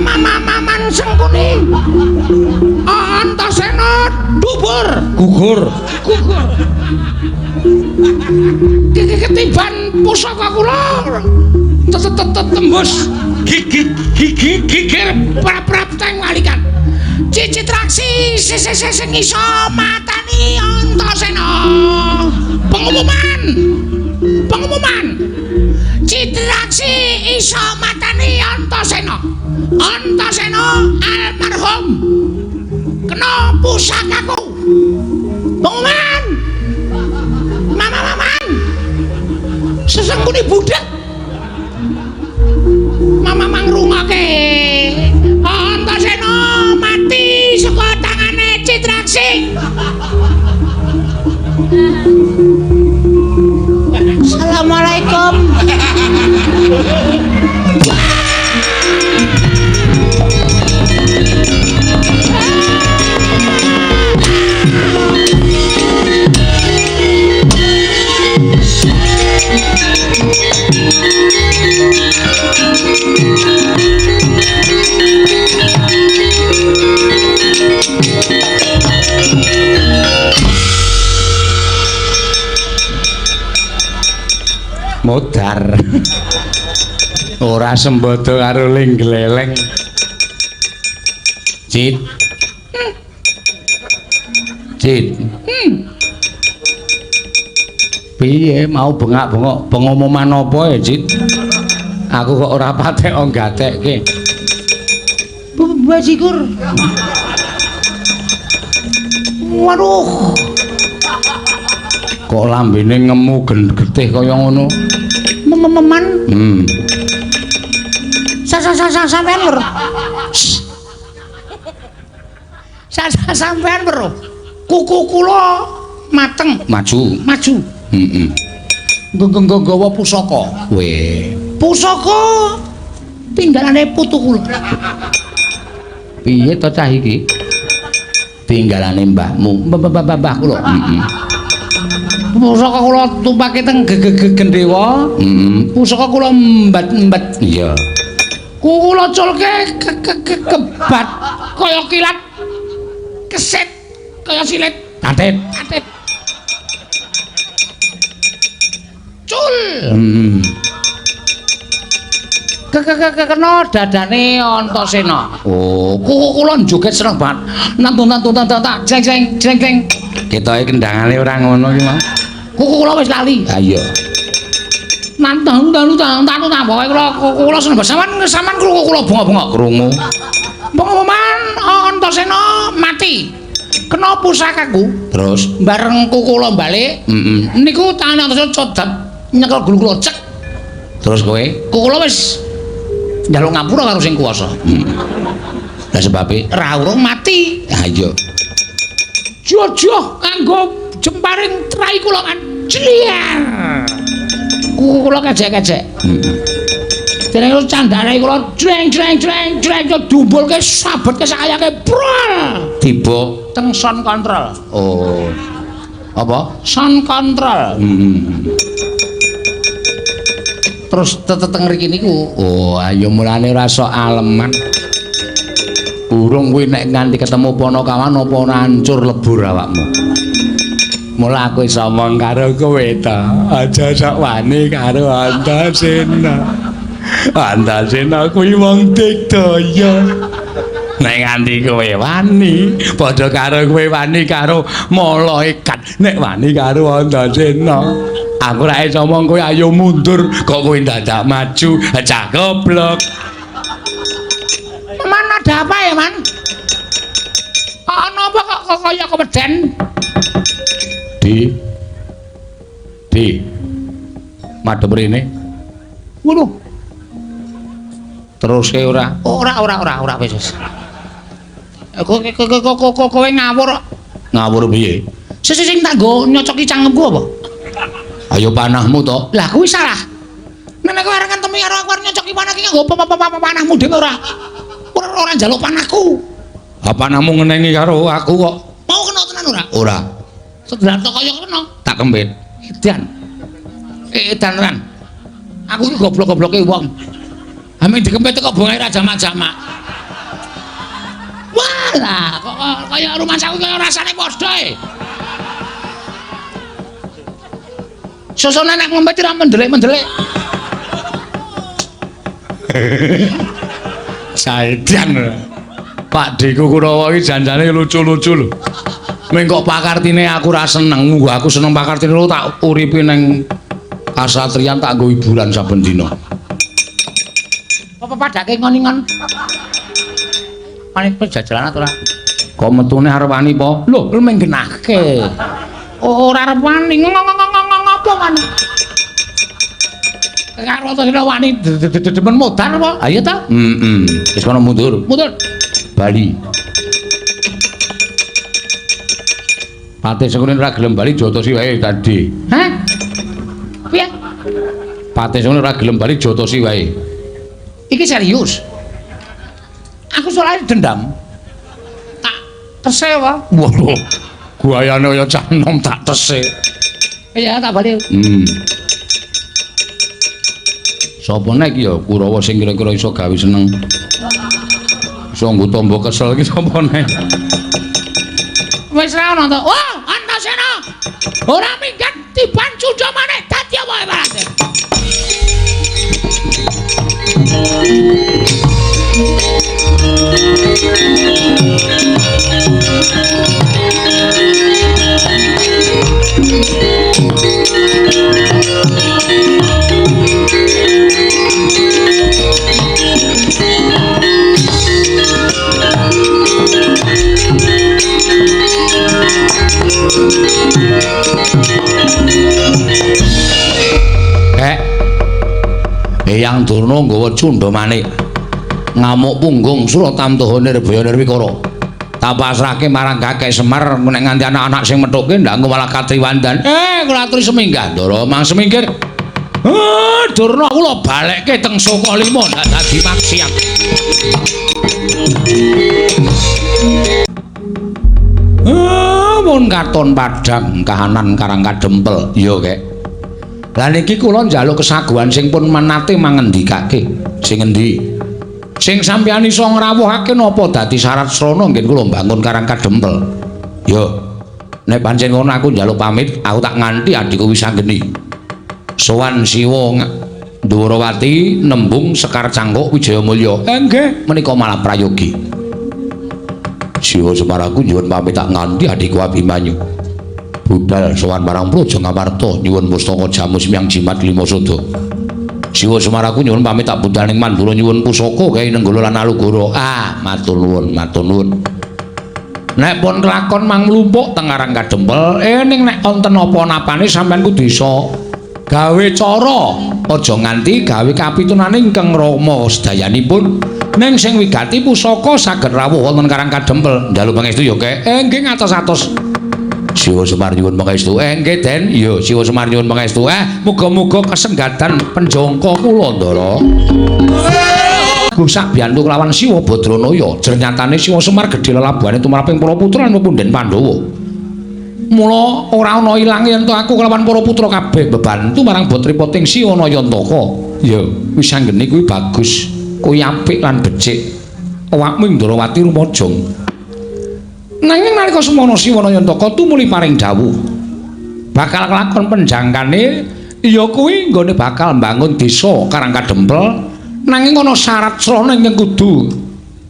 Mama-maman Sengkuni. Antasena dubur, gugur, gugur. Ketiban pusaka kula tembus gigi gigir prap-prap teng walikan. Citraksi sing iso matani Antasena. Pengumuman. Pengumuman. Citraksi iso matani Antasena. Antasena almarhum kena pusakaku. Pengumuman. Mama-maman. Sesengkuni budhek. Mama mangrungoke. Antasena mati saka tangane Citraksi. Assalamualaikum. Modar. Ora sembodo karo ling gleleng. Cit. Cit. Piye mau bengak-bengok pengumuman apa ya, Cit? Aku kok ora patek gatekke. Bajigur. Waduh. Kok lambene ngemu getih kaya ngono? Mememan. Sampean lho. Sampean lho. Kuku kula mateng. Maju. Maju. Heeh. Nggawa pusaka. Weh. Pusaka tinggalane putu kula. Piye to cah iki? Tinggalane mbahmu. Mbah kula. Heeh. Pusaka kula tumpake teng Gendhewa. Heeh. Pusaka kula mbat-mbat. Iya. Kula culke kebat kaya kilat. Keset kaya silit. Tatit. Tatit. Cul. Heeh. Kena dadane Antasena. Oh, kula joget seneng banget. Nantun tak jeng jeng jeng jeng. Ketoke kendangane ora ngono iki, Mas. Kuku kula wis lali. Ha iya. Nantun tak pokoke kula seneng banget. Sampeyan krungu kula bengok-bengok krungu. Pengumuman Antasena mati. Kena pusakaku. Terus bareng kuku kula balik. Heeh. Niku tangane Antasena codap nyekel gulu kula cek. Terus kowe? Kuku kula wis njaluk ngapura karo sing kuwasa. Lah sebabe ra urung mati. Ha iya. Jojoh kanggo jemparing trai kula kan. Jliar. Kuku kula kejek-kejek. Heeh. Dereng candane kula jreng jreng jreng jreng dumbulke sabetke sakayake brol. Tiba teng sound control. Oh. Apa? Sound control. Heeh. Terus teteng ngriki niku. Oh, ayo mulane ora sok aleman. Urung kuwi nek nganti ketemu Panakawan apa ora hancur lebur awakmu. Mula aku iso omong karo kowe ta. Aja sok wani karo Antasena. Antasena kuwi wong digdaya. Nek nganti kowe wani, padha karo kowe wani karo malaikat. Nek wani karo Antasena, aku ora iso omong kowe ayo mundur, kok kowe dadak maju, cah goblok. Man ada apa ya, Man? Ana apa kok kaya keweden? Di. Di. Madhep rene. Ngono. Teruske ora? Ora wis wis. Kowe ngawur. Ngawur piye? Sing tak nggo nyocoki cangkemku apa? Ayo panahmu to. Lah kuwi salah. Nek kowe arep ngentemi karo aku arep nyocoki panah iki nganggo panahmu dhewe ora. Ora njaluk panahku. Ha panahmu ngenengi karo aku kok. Mau kena tenan ora? Ora. Sedelan tok kaya kena. Tak kempit. Edan. Edan tenan. Aku iki goblok-gobloke wong. Ame dikempit kok bongae ra jamak-jamak. Walah, kok kaya rumangsaku kaya rasane padha e. Sosone nek ngempet ora mendelik-mendelik. Saedan. Pak Deku Kurawa iki janjane lucu-lucu lho. Ming kok pakartine aku ora seneng, aku seneng pakartine lho tak uripi nang kasatriyan tak nggo hiburan saben dina. Apa padake ngon-ngon? Panik pejajalan ora? Kok metune arep wani po? Lho, ming genahke. Ora arep wani ngopo wani? Karo to wani demen modar apa? Ayo ta? Heeh. Wis kono mundur. Mundur. Bali. Patih Sengkuni ora gelem bali jotosi wae tadi. Hah? Piye? Patih Sengkuni ora gelem bali jotosi wae. Iki serius. Aku soalnya dendam. Tak tese wae. Waduh. Guayane kaya cah nom tak tese. Iya, tak bali. Sapa nek ya Kurawa sing kira-kira iso gawe seneng. Iso nggo tombo kesel iki sapa nek? Wis ra ono to. Wah, Antasena. Ora minggat tiban cuca maneh dadi apa ibarate. Eyang Durna nggawa cundha manik ngamuk punggung Suratamtaha Nirbaya Nirwikara. Tak pasrahke marang Kakek Semar nek nganti anak-anak sing methuke ndak engko malah katriwandan. Kula aturi seminggah Ndara mang semingkir. Durna kula balekke teng Sukalima ndak dadi maksiat. Mun katon padhang kahanan Karang Kadempel. Iya, Kek. Lah niki kula njaluk kesaguhan sing pun menate mangendikake. Sing endi? Sing sampeyan iso ngrawuhake napa dadi syarat srana ngen kula mbangun Karang Kadempel. Yo. Nek pancen ngono aku njaluk pamit, aku tak nganti adhiku Wisanggeni. Sowan Siwa Ndwarawati nembung Sekar Cangkuk Wijayamulya. Nggih, menika malah prayogi. Siwa Semar aku nyuwun pamit tak nganti adhiku Abimanyu. Budal sowan marang Praja Ngamarta nyuwun pustaka jamus miang jimat lima sada. Siwa Semar aku nyuwun pamit tak budal ning Mandura nyuwun pusaka gawe Nenggala lan Alugoro. Ah, matur nuwun, matur nuwun. Nek pun kelakon mang mlumpuk teng Karang Kadempel, ning nek wonten apa-napane sampean kudu iso gawe cara, aja nganti gawe kapitunane ingkang Rama sedayanipun. Ning sing wigati pusaka saged rawuh wonten Karang Kadempel. Njaluk pangestu ya, Kek. Nggih ngatos-atos. Siwa Semar nyuwun pangestu. Nggih, Den. Iya, Siwa Semar nyuwun pangestu. Muga-muga kasenggatan penjangka kula, Ndara. Gusak biyantu kelawan Siwa Badranaya. Jernyatane Siwa Semar gedhe lelabuhane tumraping para putra lan punden Pandhawa. Mula ora ana ilange yen to aku kelawan para putra kabeh bebantu marang botripoting Siwa Nayantaka. Ya, wis anggene kuwi bagus. Kuwi apik lan becik. Awakmu ing Ndrawati rumajang. Nanging nalika semono Siwana Yantaka tumuli paring dawuh bakal kelakon penjangkane ya kuwi nggone bakal mbangun desa Karang Kadempel, nanging ana syarat srana ingkang kudu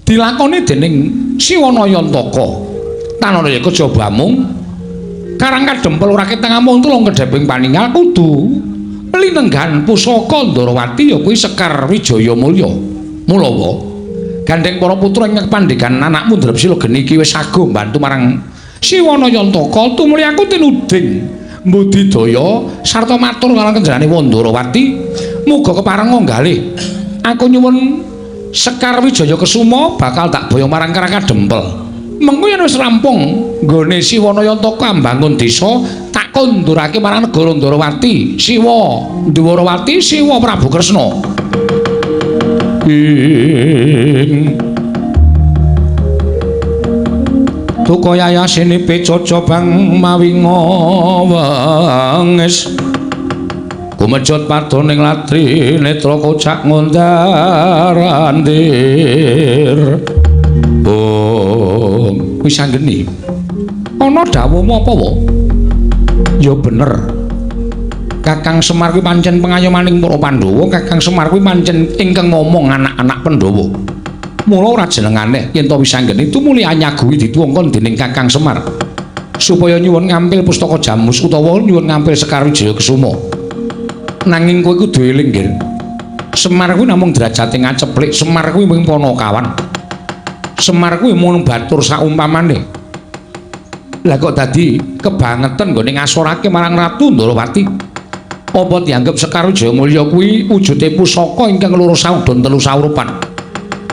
dilakoni dening Siwana Yantaka. Tanana ya kejaba amung Karang Kadempel ora ketang amung tulung kedheping paningal kudu linenggan pusaka Ndrawati ya kuwi Sekar Wijaya Mulya. Mulawa gandeng para putra ingkang pandhegan anakmu Drepsila geni iki wis sago mbantu marang Siwana Yantaka tumuli aku tinuding mbudidaya sarta matur marang kenjarane Wandrawati muga kepareng nggalih aku nyuwun Sekar Wijaya Kesuma bakal tak boyong marang Karang Kadempel. Mengko yen wis rampung nggone Siwana Yantaka mbangun desa tak kondurake marang negara Ndrawati Siwa Ndwarawati Siwa Prabu Kresna. Ing Tuka yayasine pecoco bang mawi ngawengis kumejot padoning latri netra kocak ngundar-andir. Oh, wis anggeni ana dawuhmu apa wa? Ya bener. Kakang Semar kuwi pancen pengayomaning para Pandhawa, Kakang Semar kuwi pancen ingkang ngomong anak-anak Pandhawa. Mula ora jeneng aneh yen to wisanggeni tumuli anyaguhi dituwongkon dening Kakang Semar supaya nyuwun ngampil pustaka Jamus utawa nyuwun ngampil Sekar Wijaya Kesuma. Nanging kowe kudu eling, Nggir. Semar kuwi namung derajate ngaceplik, Semar kuwi mung panakawan. Semar kuwi mung batur saumpamane. Lah kok dadi kebangetan nggone ngasorake marang Ratu Ndrawati? Apa dianggep Sekar Wijaya Mulya kuwi wujude pusaka ingkang loro saudon telu saurupan?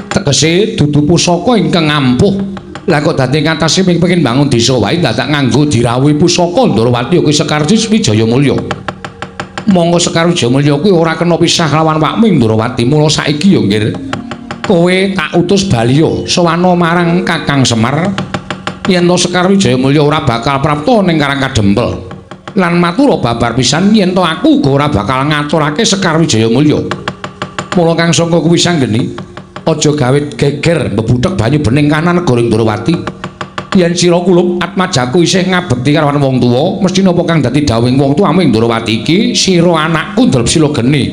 Tegese dudu pusaka ingkang ampuh. Lah kok dadi ngatasi pengin bangun desa wae dadak nganggo dirawuhi pusaka Ndrawati kuwi Sekar Wijaya Mulya. Monggo Sekar Wijaya Mulya kuwi ora kena pisah lawan wakmu ing Ndrawati. Mula saiki ya nggir, kowe tak utus baliya sowana marang Kakang Semar yen to Sekar Wijaya Mulya ora bakal prapta ning Karang Kadempel. Lan matura babar pisan yen to aku uga ora bakal ngaturake Sekar Wijaya Mulya. Mula kang sangka kuwi sanggeni aja gawe geger mbebuthek banyu bening kanan negara Ndrawati. Yen sira kulup atmajaku isih ngabekti karo wong tuwa, mesti napa kang dadi dawuhing wong tuwamu ing Ndrawati iki sira anakku Drepsila geni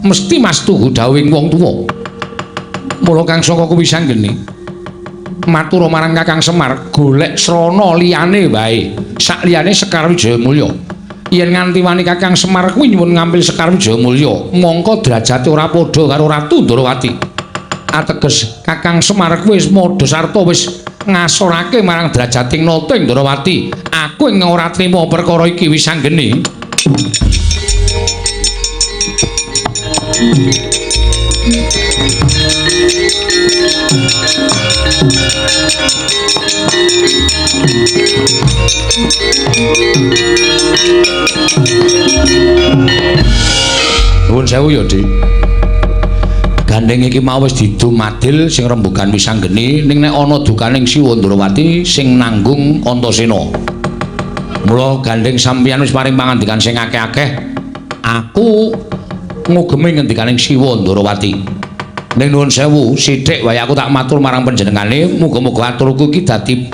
mesti mastuhu dawuhing wong tuwa. Mula kang sangka kuwi sanggeni matura marang Kakang Semar golek srana liyane wae sak liyane Sekar Wijaya Mulya. Yen nganti wani Kakang Semar kuwi nyuwun ngampil Sekar Wijaya Mulya, mongko derajate ora padha karo Ratu Ndrawati. Ateges Kakang Semar kuwi wis madha sarta wis ngasorake marang derajating nata ing Ndrawati. Aku ing ora trima perkara iki wis anggeni. Nuwun sewu ya, Dik. Gandeng iki mau wis didum adil sing rembugan wisanggeni, ning nek ana dukaning Siwa Ndrawati sing nanggung Antasena. Mula gandeng sampeyan wis paring pangandikan sing akeh-akeh, aku ngugemi ngendikaning Siwa Ndrawati. Ning nuwun sewu, sithik wae aku tak matur marang panjenengane, muga-muga aturku iki dadi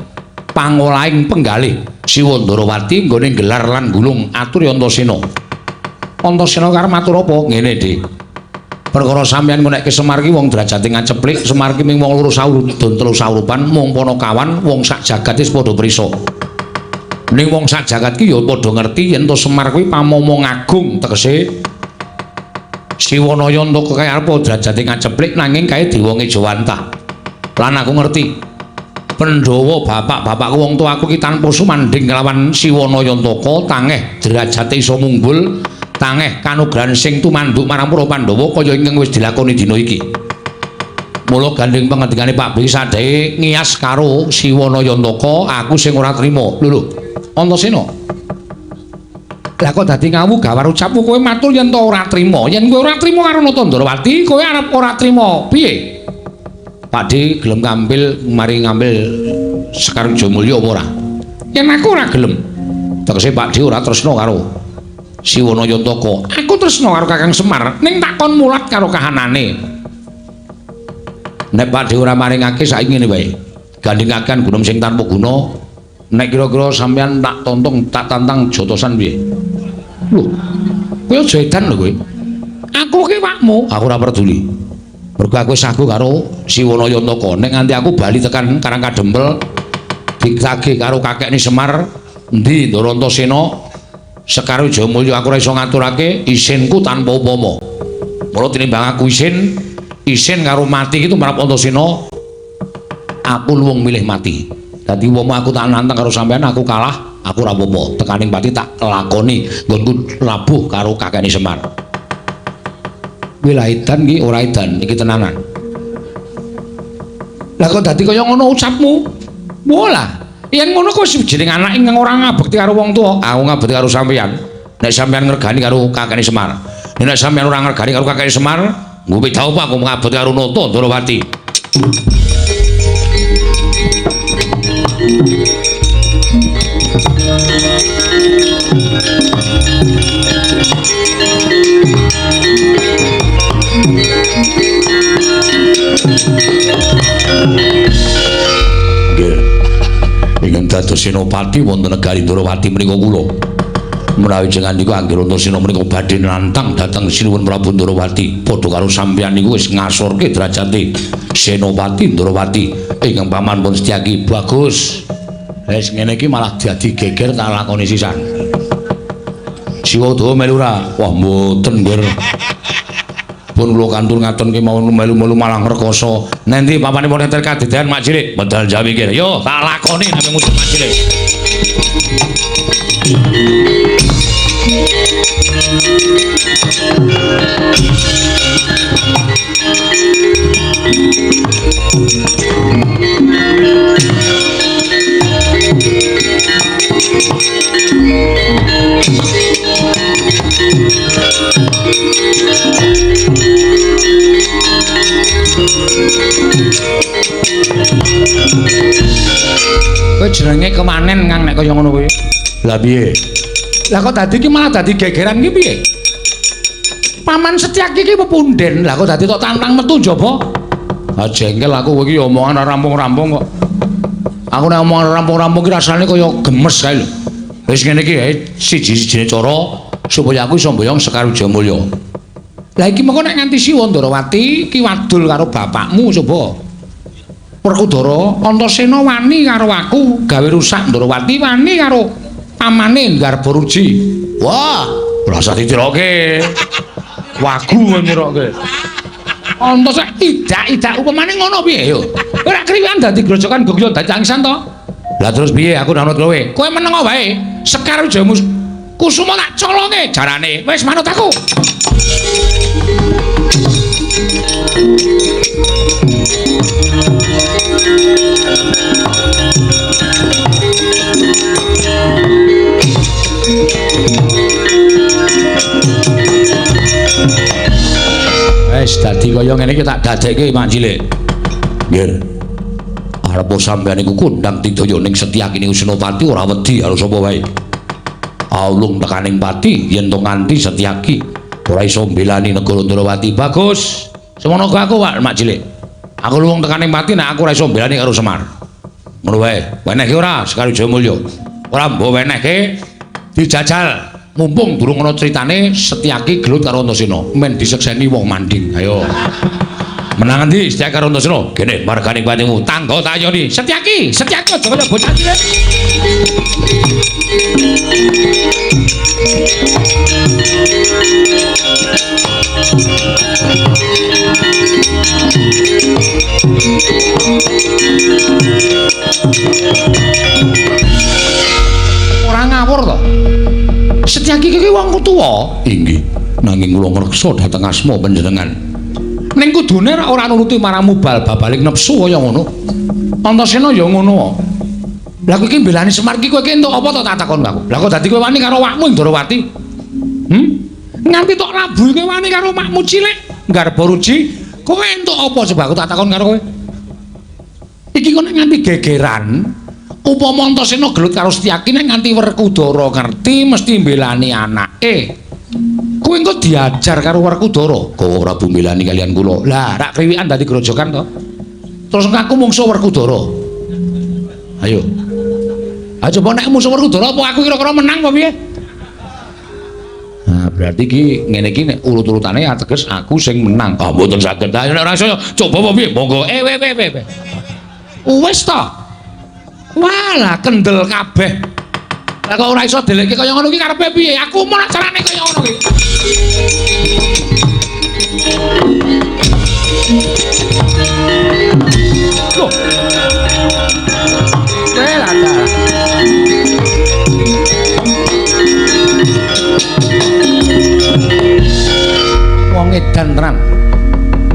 pangolahing penggalih Siwa Ndrawati nggone gelar lan gulung atur Antasena. Antasena karep matur apa? Ngene, Dik. Perkara sampeyan ngonekke Semar ki wong derajate ngaceplik, Semar ki ming wong loro saurudon telu saurupan, mung panakawan, wong sak jagat wis padha prisa. Ning wong sak jagat ki ya padha ngerti yen to Semar kuwi pamomong agung, tegese Siwanaya entuk kaya arep derajate ngaceplik nanging kae dewa ngejawantah. Lan aku ngerti Pandhawa bapak-bapakku wong tuaku ki tanpa sumandhing kelawan Siwanaya Antaka tangeh derajate iso munggul, tangeh kanugrahan sing tumanduk marang para Pandhawa kaya ingkang wis dilakoni dina iki. Mula gandeng pangendikane Pak Bli sadhe ngiyas karo Siwanaya Antaka, aku sing ora trima. Lho lho, Antasena. Lah kok dadi ngawu gawar ucapmu kowe matur yen to ora trima. Yen kowe ora trima karo Nata Ndrawati, kowe arep ora trima piye? Pak D gelem ngambil mari ngambil Sekar Wijaya apa ora? Yen aku ora gelem. Tegese Pak D ora tresna karo Siwanaya Antaka. Aku tresna karo Kakang Semar, ning tak kon mulat karo kahanane. Nek Pakdhe ora maringake saiki ngene wae. Gandhingaken gunung sing tanpa guna. Nek kira-kira sampean tak tontong, tak tantang jotosan piye? Lho. Kowe aja edan lho kowe. Aku ki wakmu, aku ora peduli. Mergo aku wis sagu karo Siwana Yantaka. Nek nganti aku bali tekan Karang Kadempel ditagih karo kakekne Semar, endi Ndara Antasena, Sekar Wijayamulya aku ora iso ngaturake isinku tanpa upama. Mula tinimbang aku isin, isin karo mati iki tumrap Antasena, aku luwung milih mati. Dadi umpama aku tak nantang karo sampean aku kalah, aku ora apa-apa. Tekaning pati tak lakoni nggonku labuh karo kakekne Semar. Kuwi lah edan iki ora edan, iki tenanan. Lah kok dadi kaya ngono ucapmu? Walah, yen ngono kok jeneng anak ingkang ora ngabekti karo wong tuwa, aku ngabekti karo sampean. Nek sampean ngregani karo kakekne Semar. Nek sampean ora ngregani karo kakekne Semar, nggo beda apa aku ngabekti karo Nata Ndorowati. Nggih. Ingkang dados senopati wonten negari Ndorowati menika kula. Menawi jenengan niku anggere Antasena menika badhe nantang dhateng Sinuwun Prabu Ndorowati, padha karo sampeyan niku wis ngasorke derajate Senopati Ndorowati ingkang paman pun Setyaki. Bagus. Wis ngene iki malah dadi geger tak lakoni sisan. Siwa Udawa melu ora? Wah mboten nggih. Pun kula kantur ngaten ki mawon melu-melu malah ngrekoso. Nanti papane pun enter kadedan mak cilik medal jawi kene. Yo tak lakoni nek musuh mak cilik. Kowe jenenge kemanen Kang nek kaya ngono kuwi. Lah piye? Lah kok dadi iki malah dadi gegeran iki piye? Paman Setyaki iki pepunden. Lah kok dadi tok tantang metu njaba? Ah jengkel aku kowe iki omongan ora rampung-rampung kok. Aku nek omongan rampung-rampung iki rasane kaya gemes kae lho. Wis ngene iki siji-sijine cara supaya aku iso mboyong Sekar Wijayamulya. Lah iki mengko nek nganti Siwa Ndorowati ki wadul karo bapakmu coba. Werkudara Antasena wani karo aku gawe rusak Ndorowati wani karo pamane Garbaruji. Wah, ora usah ditiroke. Wagu kowe niroke. Antasena idak-idak upamane ngono piye yo? Ora kriwikan dadi grojokan gogyo dadi tangisan to. Lah terus piye aku nanut kowe? Kowe meneng wae. Sekar Wijaya Kusuma tak colonge jarane. Wis manut aku. Wis dadi kaya ngene iki tak dadekke Mak Cilik. Nggih. Arep sampeyan iku kondang tidaya ning Setyaki ning Senopati ora wedi karo sapa wae. Aulung tekaning pati yen to nganti Setyaki ora iso mbelani negara Ndorowati. Bagus. Semono aku Pak Mak Cilik. Aku luwung tekaning pati nek aku ora iso mbelani karo Semar. Ngono wae. Wenehke ora Sekar Wijayamulya? Ora mbok wenehke dijajal. Mumpung durung ana critane Setyaki gelut karo Antasena, men disekseni wong manding. Ayo. Menang endi Setyaki karo Antasena? Kene margane patimu tangga tayoni. Setyaki, Setyaki aja kaya bocah cilik. Ora ngawur to. Setyaki iki wong tuwa. Inggih, nanging kula ngreksa dhateng asma panjenengan. Ning kudune ora nuruti marang mubal babaling nepsu kaya ngono. Antasena ya ngono. Lah kowe iki mbelani Semar iki kowe iki entuk apa to tak takon aku. Lah kok dadi kowe wani karo wakmu Ndorowati? Nganti tok labuhi kowe wani karo makmu cilik Garbaruji, kowe entuk apa coba aku tak takon karo kowe. Iki kok nek nganti gegeran, upama Antasena gelut karo Setyaki nek nganti Werkudara ngerti mesti mbelani anake. Kowe engko diajar karo Werkudara, Kowe Prabu mbelani kalian kula. Lah, rak kriwikan dadi grojokan to. Terus aku mungsuh Werkudara. Ayo. Ha coba nek mungsuh Werkudara apa aku kira-kira menang apa piye? Nah, berarti iki ngene iki nek urut-urutane ateges aku sing menang. Ah, mboten saged. Ayo nek ora iso coba apa piye? Monggo. We. Wis ta. Walah kendel kabeh. Lah kok ora iso delekke kaya ngono iki karepe piye? Aku mau carane kaya ngono iki. Loh. Welah ta. Wong edan tenan.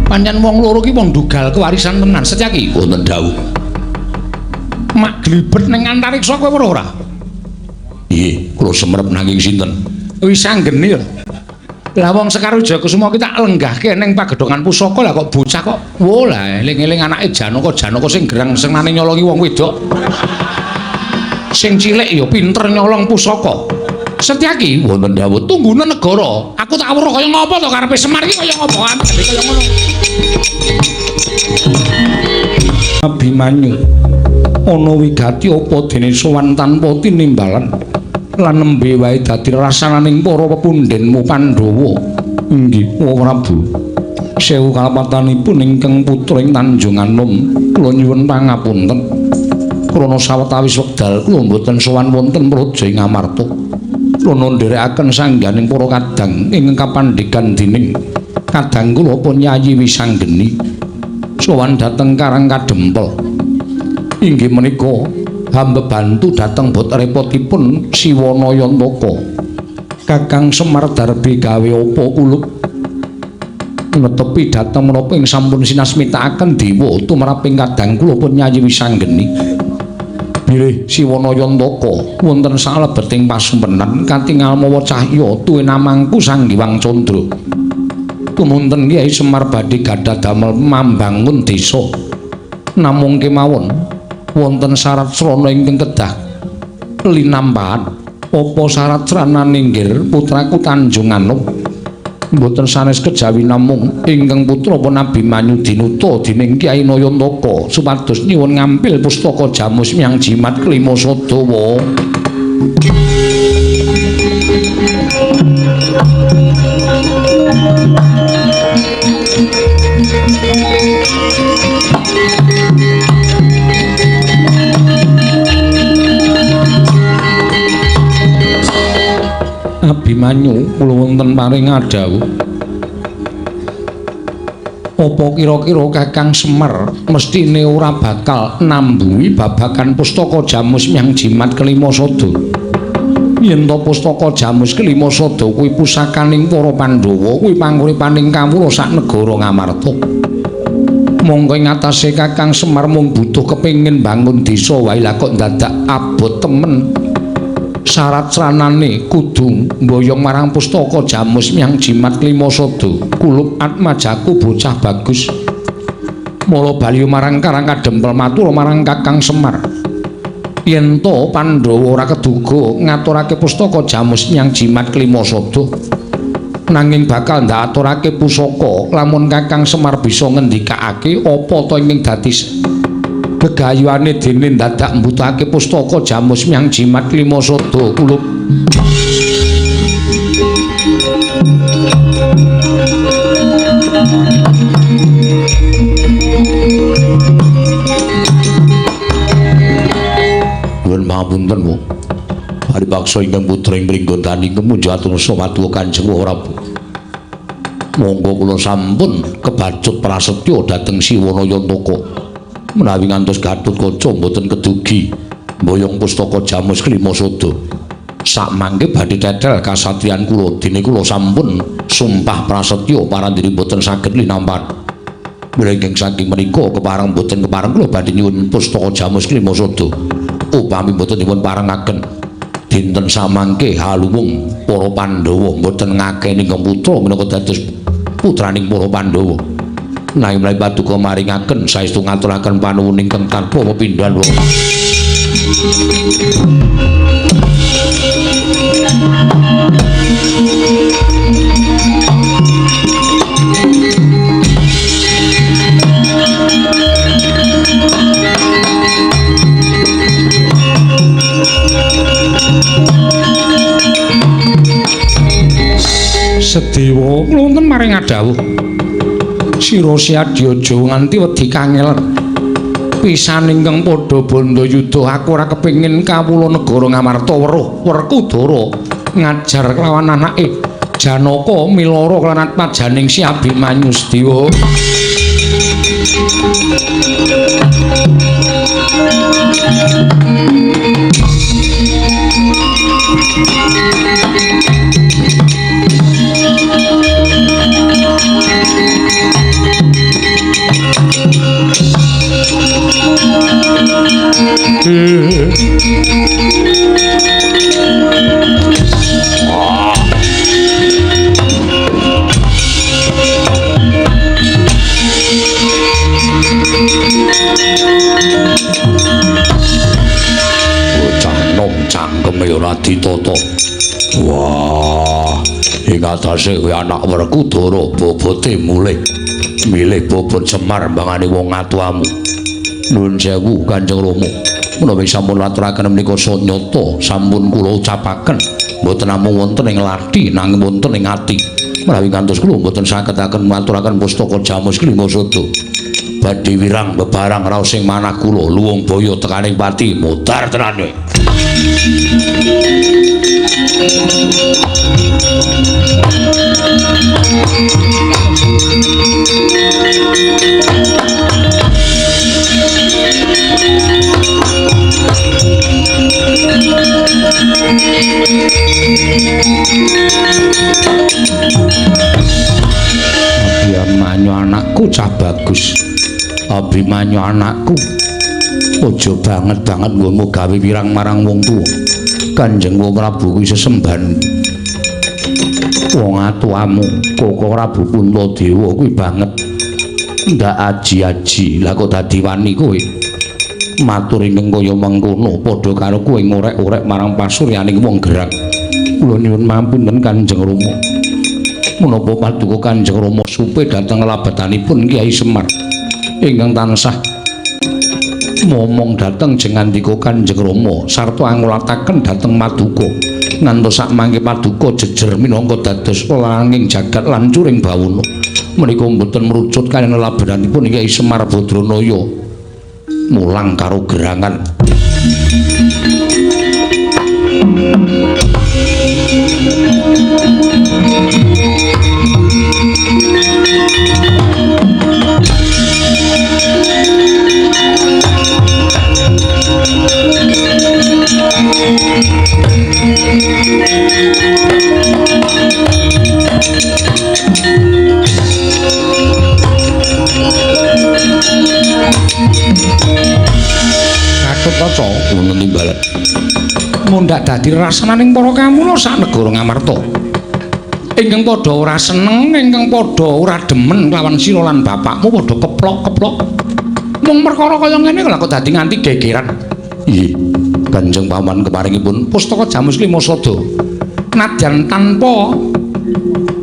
Pancen wong loro ki wong dugal kewarisan tenan. Setyaki wonten dawuh. Mak glibet ning antariksa kowe weruh ora? Nggih, kula semerep nanging sinten? Wis anggeni lho. Lah wong Sekar Wijayakusuma ki tak lenggahke ning pagedhongan pusaka lah kok bocah kok wo lah eling-eling anake Janaka, Janaka sing gerang senengane nyolongi wong wedok. Sing cilik ya pinter nyolong pusaka. Setyaki wonten dawuh tunggune negara. Aku tak weruh kaya ngopo to karepe Semar iki kaya ngopo kaya ngono. Abimanyu ana wigati apa dene sowan tanpa tinimbalan lan nembe wae dadi rasananing para pepundhenmu Pandhawa. Inggih, Prabu. Sewu kalepatanipun ingkang putra ing Tanjunganom, kula nyuwun pangapunten. Krana sawetawis wekdal kula mboten sowan wonten praja ing Amarta. Krana nderekaken sangganing para kadang ingkang kapandhegan dening kadang kula pun Yayi Wisanggeni. Sowan dhateng Karang Kadempel. Inggih menika hamba bantu dhateng bot repotipun Siwana Yantaka. Kakang Semar darbi gawe apa kulup netepi dhateng menapa ing sampun sinasmitakaken dewa tumraping kadang kula pun Yayi Wisanggeni. Bilih Siwana Yantaka wonten salebeting pasumpenan katingal mawa cahya tuwinamangku Sang Hyang Candra. Tumunten Kyai Semar badhe gadah damel mambangun desa. Namung kemawon wonten syarat srana ingkang kedah linampahan. Apa syarat sranane nggir putraku Tanjunganom? Mboten sanes kejawi namung ingkang putra pun Abimanyu dinuta dening Kyai Nayantaka supados nyuwun ngampil pustaka Jamus Myang Jimat Kelima Sadawa. Abimanyu kula wonten paring adhawuh. Apa kira-kira Kakang Semar mestine ora bakal nambuhi babagan pustaka Jamus Myang Jimat Kelima Sada? Yen to pustaka Jamus Kelima Sada kuwi pusakaning para Pandhawa, kuwi panguripaning kawula sak negara Ngamarta. Monggo ing atase Kakang Semar mung butuh kepengin bangun desa wae lah kok dadak abot temen. Syarat sranane kudu mboyong marang pustaka Jamus Myang Jimat Kelima Sada. Kulup atmajaku bocah bagus. Mula bali marang Karang Kadempel matur marang Kakang Semar. Yen to Pandhawa ora keduga ngaturake pustaka Jamus Myang Jimat Kelima Sada, nanging bakal ndaturake pusaka lamun Kakang Semar bisa ngendikake apa to ingkang dadi gegayuhane dene dadak mbutuhake pustaka Jamus Myang Jimat Kelima Sada. Kulup nuwun pangapunten Bu. Paripaksa ingkang putra ing Pringgondani kemunjatur sapadua Kanjeng Prabu. Monggo kula sampun kebacut prasetya dhateng Siwana Yantaka. Menawi ngantos Gatotkaca mboten kedugi mboyong pustaka Jamus Kelima Sada. Sakmangke badhe tetel kasatriyan kula dene kula sampun sumpah prasetya parandene mboten saged linampan. Mila saking menika kepareng mboten kepareng kula badhe nyuwun pustaka Jamus Kelima Sada. Upami mboten dipun parengaken dinten samangke haluwung para Pandhawa mboten ngakeni ingkang putra minangka dados putraning para Pandhawa. Nanging menawi paduka maringaken saestu ngaturaken panuwun ingkang tanpa pepindhan. dawuh. Sira Siadi aja nganti wedi kangelan. Pisan ingkang padha bandha yuda aku ora kepengin kawula negara Ngamarta weruh Werkudara ngajar kelawan anake Janaka milara kelawan atmajaning Si Abimanyu Sediwa. Bocah nom cangkeme ora ditata. Wah, ing atase kuwi anak Werkudara bobote mulih. Milih bobot Semar mbangane wong atuamu. Nuwun sewu Kanjeng Rama. Menawi sampun aturaken menika sanyata sampun kula ucapaken mboten namung wonten ing lathi nanging wonten ing ati. Menawi kantos kula mboten sagetaken maturaken pustaka Jamus Klima Sada. Badhe wirang bebarang raos ing manah kula luwung baya tekaning pati mudhar tenan kowe. Abimanyu anakku cah bagus. Abimanyu anakku aja banget-banget nggonmu gawe wirang marang wong tuwa. Kanjeng Prabu kuwi sesembahan wong atuamu, Koko Prabu Puntadewa kuwi banget ndak aji-aji. Lah kok dadi wani kowe matur ingkang kaya mengkono padha karo kowe ngorek-orek marang pasuryaning wong gerang. Kula nyuwun mampunten Kanjeng Rama. Menapa paduka Kanjeng Rama supe dhateng labetanipun Kyai Semar ingkang tansah momong dhateng jengandika Kanjeng Rama sarta angulataken dhateng Maduka ngantos sakmangke paduka jejer minangka dados langing jagat lan curing bawana. Menika mboten merucut kaliyan labetanipun Kyai Semar Badranaya mulang karo gerangan. Gatotkaca wonten timbalan mundhak dadi rasananing para kawula sak negara Ngamarta. Ingkang padha ora seneng, ingkang padha ora demen kelawan sira lan bapakmu padha keplok-keplok. Mung perkara kaya ngene lha kok dadi nganti gegeran. Nggih, Kanjeng Paman keparingipun pustaka Jamus Lima Sada. Nadyan tanpa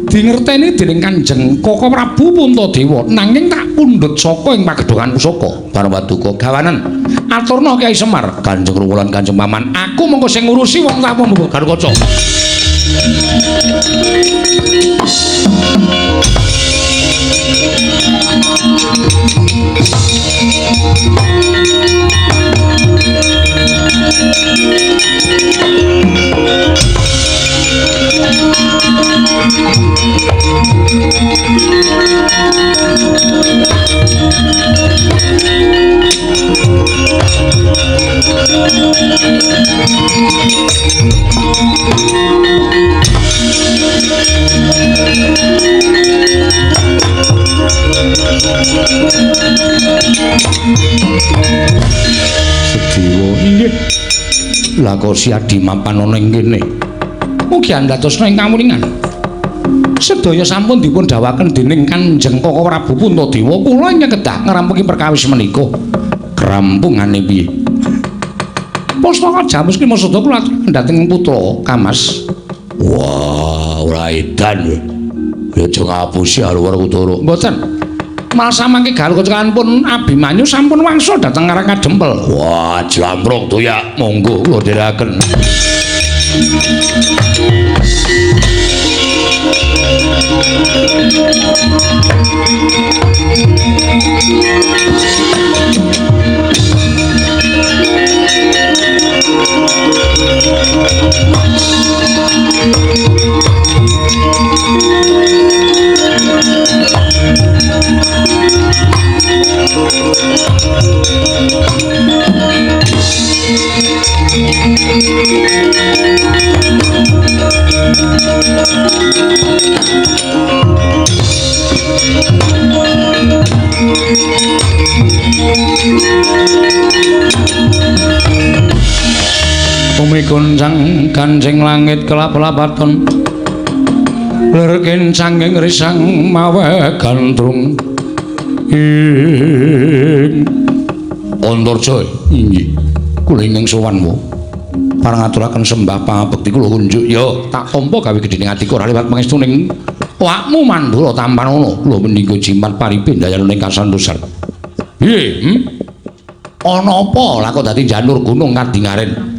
dingerteni dening Kanjeng Koko Prabu Puntadewa, nanging tak pundhut saka ing pagedhongan pusaka. Paramaduka gawanen aturna Kyai Semar, Kanjeng Rama lan Kanjeng Paman, aku mongko sing ngurusi wong tamu Gatotkaca. Sediwa inggih. Lah kok si Adi mapan ana ing kene? Mugi andhatosna ing kamuningan. Sedaya sampun dipun dawaken dening Kanjeng Koko Prabu Puntadewa, kula ingkang kedah ngrampungi perkawis menika. Krampungane piye? Pustaka Jamus Klima Sada kula aturaken dhateng putra Kamas. Wah, ora edan kowe. Ya aja ngapusi Werkudara. Mboten. Mal samangke Gatotkaca pun Abimanyu sampun wangsul dhateng Karang Kadempel. Wah, jlamprong toyak, monggo kula dherekaken. Bumi goncang kancing langit kelap-lapaton lir kencanging risang mawe gandrung ing Antarja. Inggih kula ingkang sowanmu parang ngaturaken sembah pangabekti kula kunjuk. Ya tak tampa gawe gedhening atiku ora liwat pangestuning awakmu Mandura tampanana kula menika jimat paripe ndayana ing kasantosan. Piye? Ana apa lah kok dadi janur gunung kadingaren?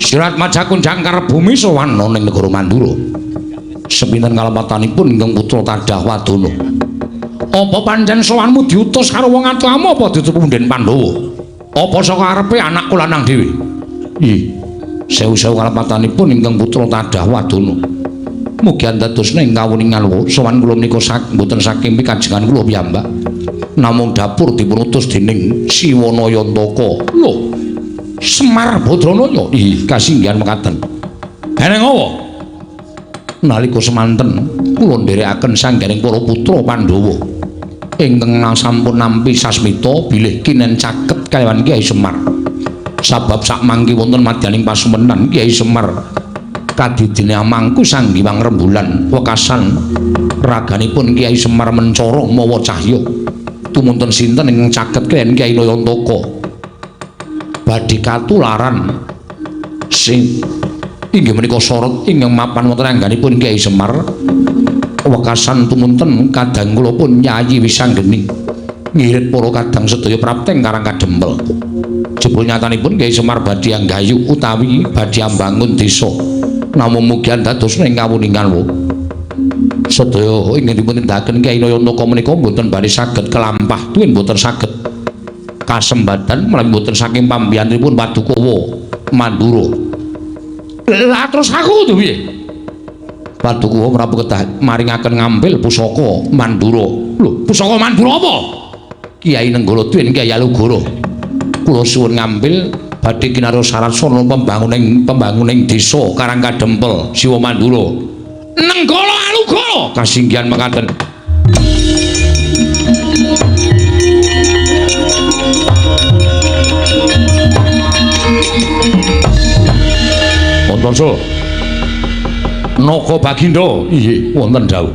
Sirat majakun jangkar bumi sowan ning negara Mandura. Sepinten kalepatanipun ingkang putra Tadah Wadana. Apa pancen sowanmu diutus karo wong atuamu apa diutus punden Pandhawa? Apa saka arepe anakku lanang dhewe? Ih, sewu-sewu kalepatanipun ingkang putra Tadah Wadana. Mugi andadosna ing kawuningan sowan kula menika mboten saking pikajengan kula piyambak. Namung dapur dipunutus dening Siwanayantaka. Lho, Semar Badranaya. Ih, kasinggihan mekaten. Eneng apa? Nalika semanten kula nderekaken sangganing para putra Pandhawa ingkang sampun nampi sasmita bilih kinen caket kalawan Kyai Semar. Sabab sakmangke wonten madyaning pasumenan Kyai Semar kadidine amangku Sang Hyang Rembulan wekasan raganipun Kyai Semar mencara mawa cahya. Tumunten sinten ingkang caket kaliyan Kyai Nayantaka badhe katularan sing inggih menika sorot ingkang mapan wonten angganipun Kyai Semar wekasan tumunten kadang kula pun Yayi Wisanggeni ngirit para kadang sedaya prapteng Karang Kadempel. Jebul nyatanipun Kyai Semar badhe anggayu utawi badhe ambangun desa namung mugi andadosna ing kawuningan sedaya ingkang dipun tindakaken Kyai Nayantaka menika mboten badhe saged kelampah tuwin mboten saged kasembadan menawi mboten saking pambiyanipun Padukawa Mandura. Lah terus aku kudu piye? Padukawa Prabu kedah maringaken ngambil pusaka Mandura. Lho, pusaka Mandura apa? Kyai Nenggala tuwin Kyai Alugoro. Kula suwun ngambil badhe kinarya syarat sarana pembanguning desa Karang Kadempel, Siwa Mandura. Nenggala Alugoro kasinggihan mekaten. Antarja Naga Bagindo. Inggih wonten dawuh.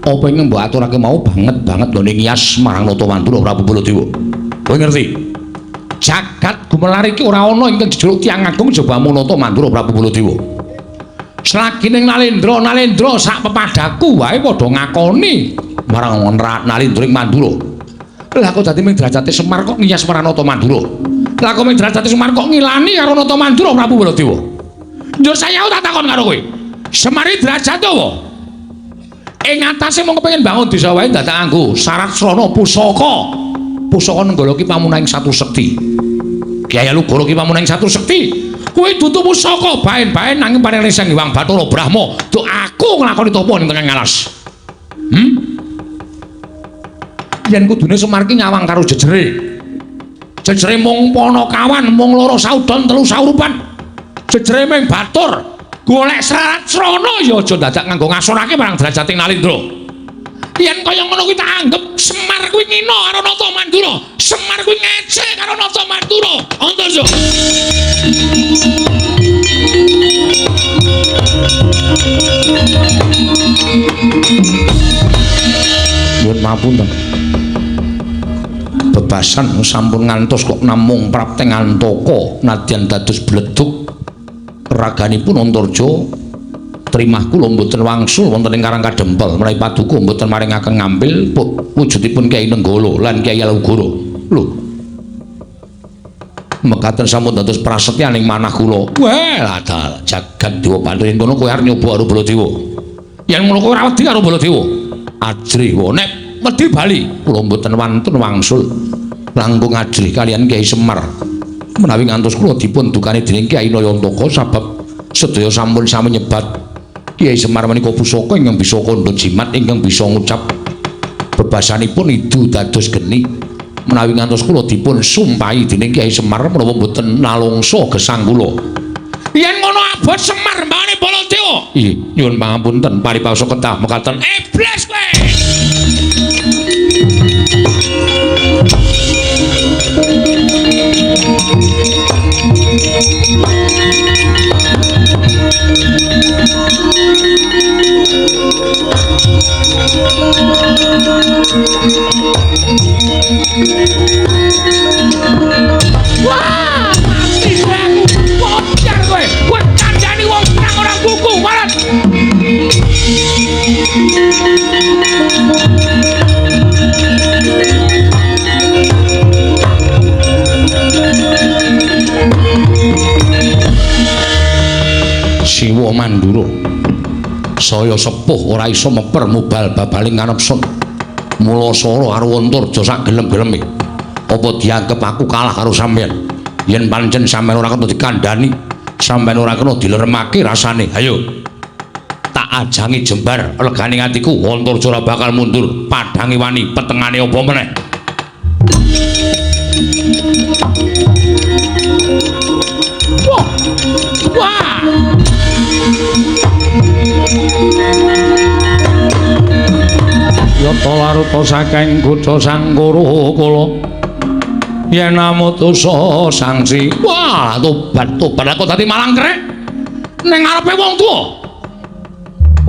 Apa ingkang mbok aturake mau banget banget nggone ngiyas marang Nata Mandura Prabu Baladewa. Kowe ngerti? Jagat gumelar iki ora ana ingkang jejuluk tiyang agung jaba mung Nata Mandura Prabu Baladewa. Selagi ning Nalendra, Nalendra sak pepadaku wae padha ngakoni marang Nalendra ing Mandura. Lah kok dadi ming derajate Semar kok ngiyas marang Nata Mandura? Lah kok ming derajate Semar kok ngilani karo Nata Mandura Prabu Baladewa? Njur saya tak takon karo kowe. Semar iki derajate apa? Ing atase mung kepengin bangun desa wae dadak nganggo syarat srana pusaka. Pusaka Nenggala ki pamunahing satu sekti. Kyai Alugoro ki pamunahing satu sekti. Kuwi dudu pusaka baen-baen nanging paring Sang Hyang Bathara Brahma. Duk aku nglakoni tapa ning tengah alas. Yen kudune Semar ki nyawang karo jejere. Jejere mung Panakawan, mung loro saudon telu saurupan. Jejere ming batur. Golek syarat srana ya aja dadak nganggo ngasorake marang derajate Nalendra. Yen kaya ngono kuwi tak anggep Semar kuwi ngina karo Nata Mandura. Semar kuwi ngece karo Nata Mandura. Antarja. Nyuwun mapunten. Bebasan sampun ngantos kok namung prapteng antaka nadyan dados bledug raganipun Antarja trimah kula mboten wangsul wonten ing Karang Kadempel menawi paduka mboten maringaken ngambil wujudipun Kyai Nenggala lan Kyai Alugoro. Lho, mekaten sampun dados prasetyaning manah kula. Wah, lah jagat dewa bantu yen kono kowe arep nyoba karo Baladewa. Yen ngono kowe ora wedi karo Baladewa? Ajrih wae nek wedi bali kula mboten wantun wangsul. Langkung ajrih kaliyan Kyai Semar. Menawi ngantos kula dipun dukani dening Kyai Nayantaka sabab sedaya sampun sami nyebat Kyai Semar menika pusaka ingkang bisa kandha jimat ingkang bisa ngucap bebasanipun idu dados geni. Menawi ngantos kula dipun sumpahi dening Kyai Semar menawa mboten nalungsa gesang kula. Yen ngono abot Semar mbane Baladewa. Ih, nyuwun pangapunten paribasa kedah mekaten. Iblis kowe. Wah, mati kowe aku. Bocor kowe. Kowe kandhani wong perang ora kuku, warat. Siwa Mandura saya sepuh ora iso meper mubal babaling kanepsun. Mula sora karo Antarja sak gelem-geleme. Apa dianggep aku kalah karo sampeyan? Yen pancen sampeyan ora kena dikandhani, sampeyan ora kena dileremake rasane. Ayo. Tak ajangi jembar legane atiku, Antarja ora bakal mundur. Padhange wani, petengane apa meneh? Wah. Wah. Yata laruta saking kutha Sangkara kala yen amutusa sangsi. Wah, tobat tobat aku dadi malang krek ning ngarepe wong tuwa.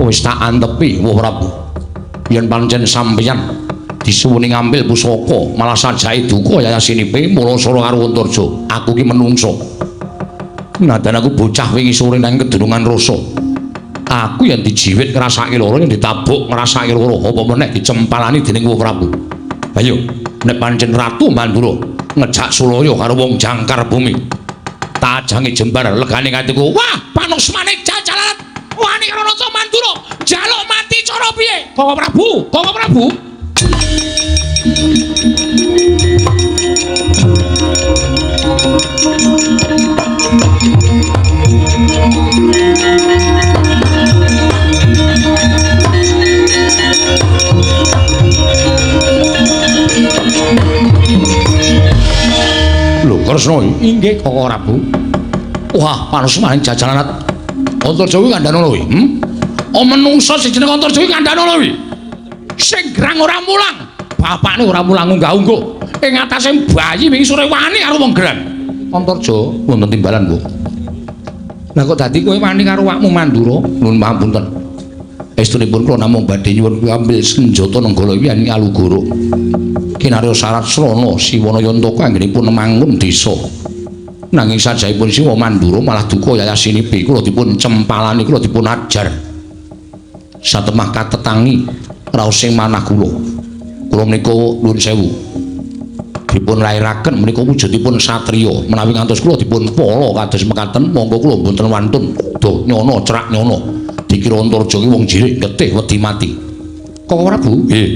Wis tak antepi Wah Prabu. Yen pancen sampeyan disuwuni ngambil pusaka malah sajake duka yayasinipe mula sora karo Antarja. Aku ki menungso. Nadan aku bocah wingi sore nang kedunungan rasa. Aku yang dijiwit ngrasake lara, yang ditabuk ngrasake lara, apa meneh dicempalani dening Wah Prabu. Ayo, nek pancen Ratu Mandura ngejak sulaya karo wong jangkar bumi. Tak ajangi jembar legane atiku. Wah, panusmane jajalalat wani karo Ratu Mandura, njaluk mati cara piye? Koko Prabu, Koko Prabu. Lho, Kresna inggih Koko Prabu. Wah, panusmane jajalalat Antarja kuwi kandhane kuwi. Oh, menungsa sing jeneng Antarja kuwi kandhane kuwi. Sing gerang ora mulang, bapakne ora mulang unggah-ungguh. Ing atase bayi wingi sore wani karo wong gerang. Antarja wonten timbalan, Bu. Lah kok dadi kowe wani karo awakmu Mandura? Nuwun pangapunten. Estunipun kula namung badhe nyuwun ambil senjata Nenggala iki yen Alugoro. Kinarya syarat srana Siwana Yantaka anggenipun mangun desa. Nanging sajahipun Siwa Mandura malah duka yayasinipi kula dipun cempalani, kula dipun ajar. Satemah katetangi raos sing manah kula. Kula menika nuwun sewu. Dipun lairaken menika wujudipun satriya. Menawi ngantos kula dipun pala kados mekaten, monggo kula mboten wantun doh nyono cerak nyono. Dikira Antarja ki wong jirik getih wedi mati. Koko Prabu? Nggih.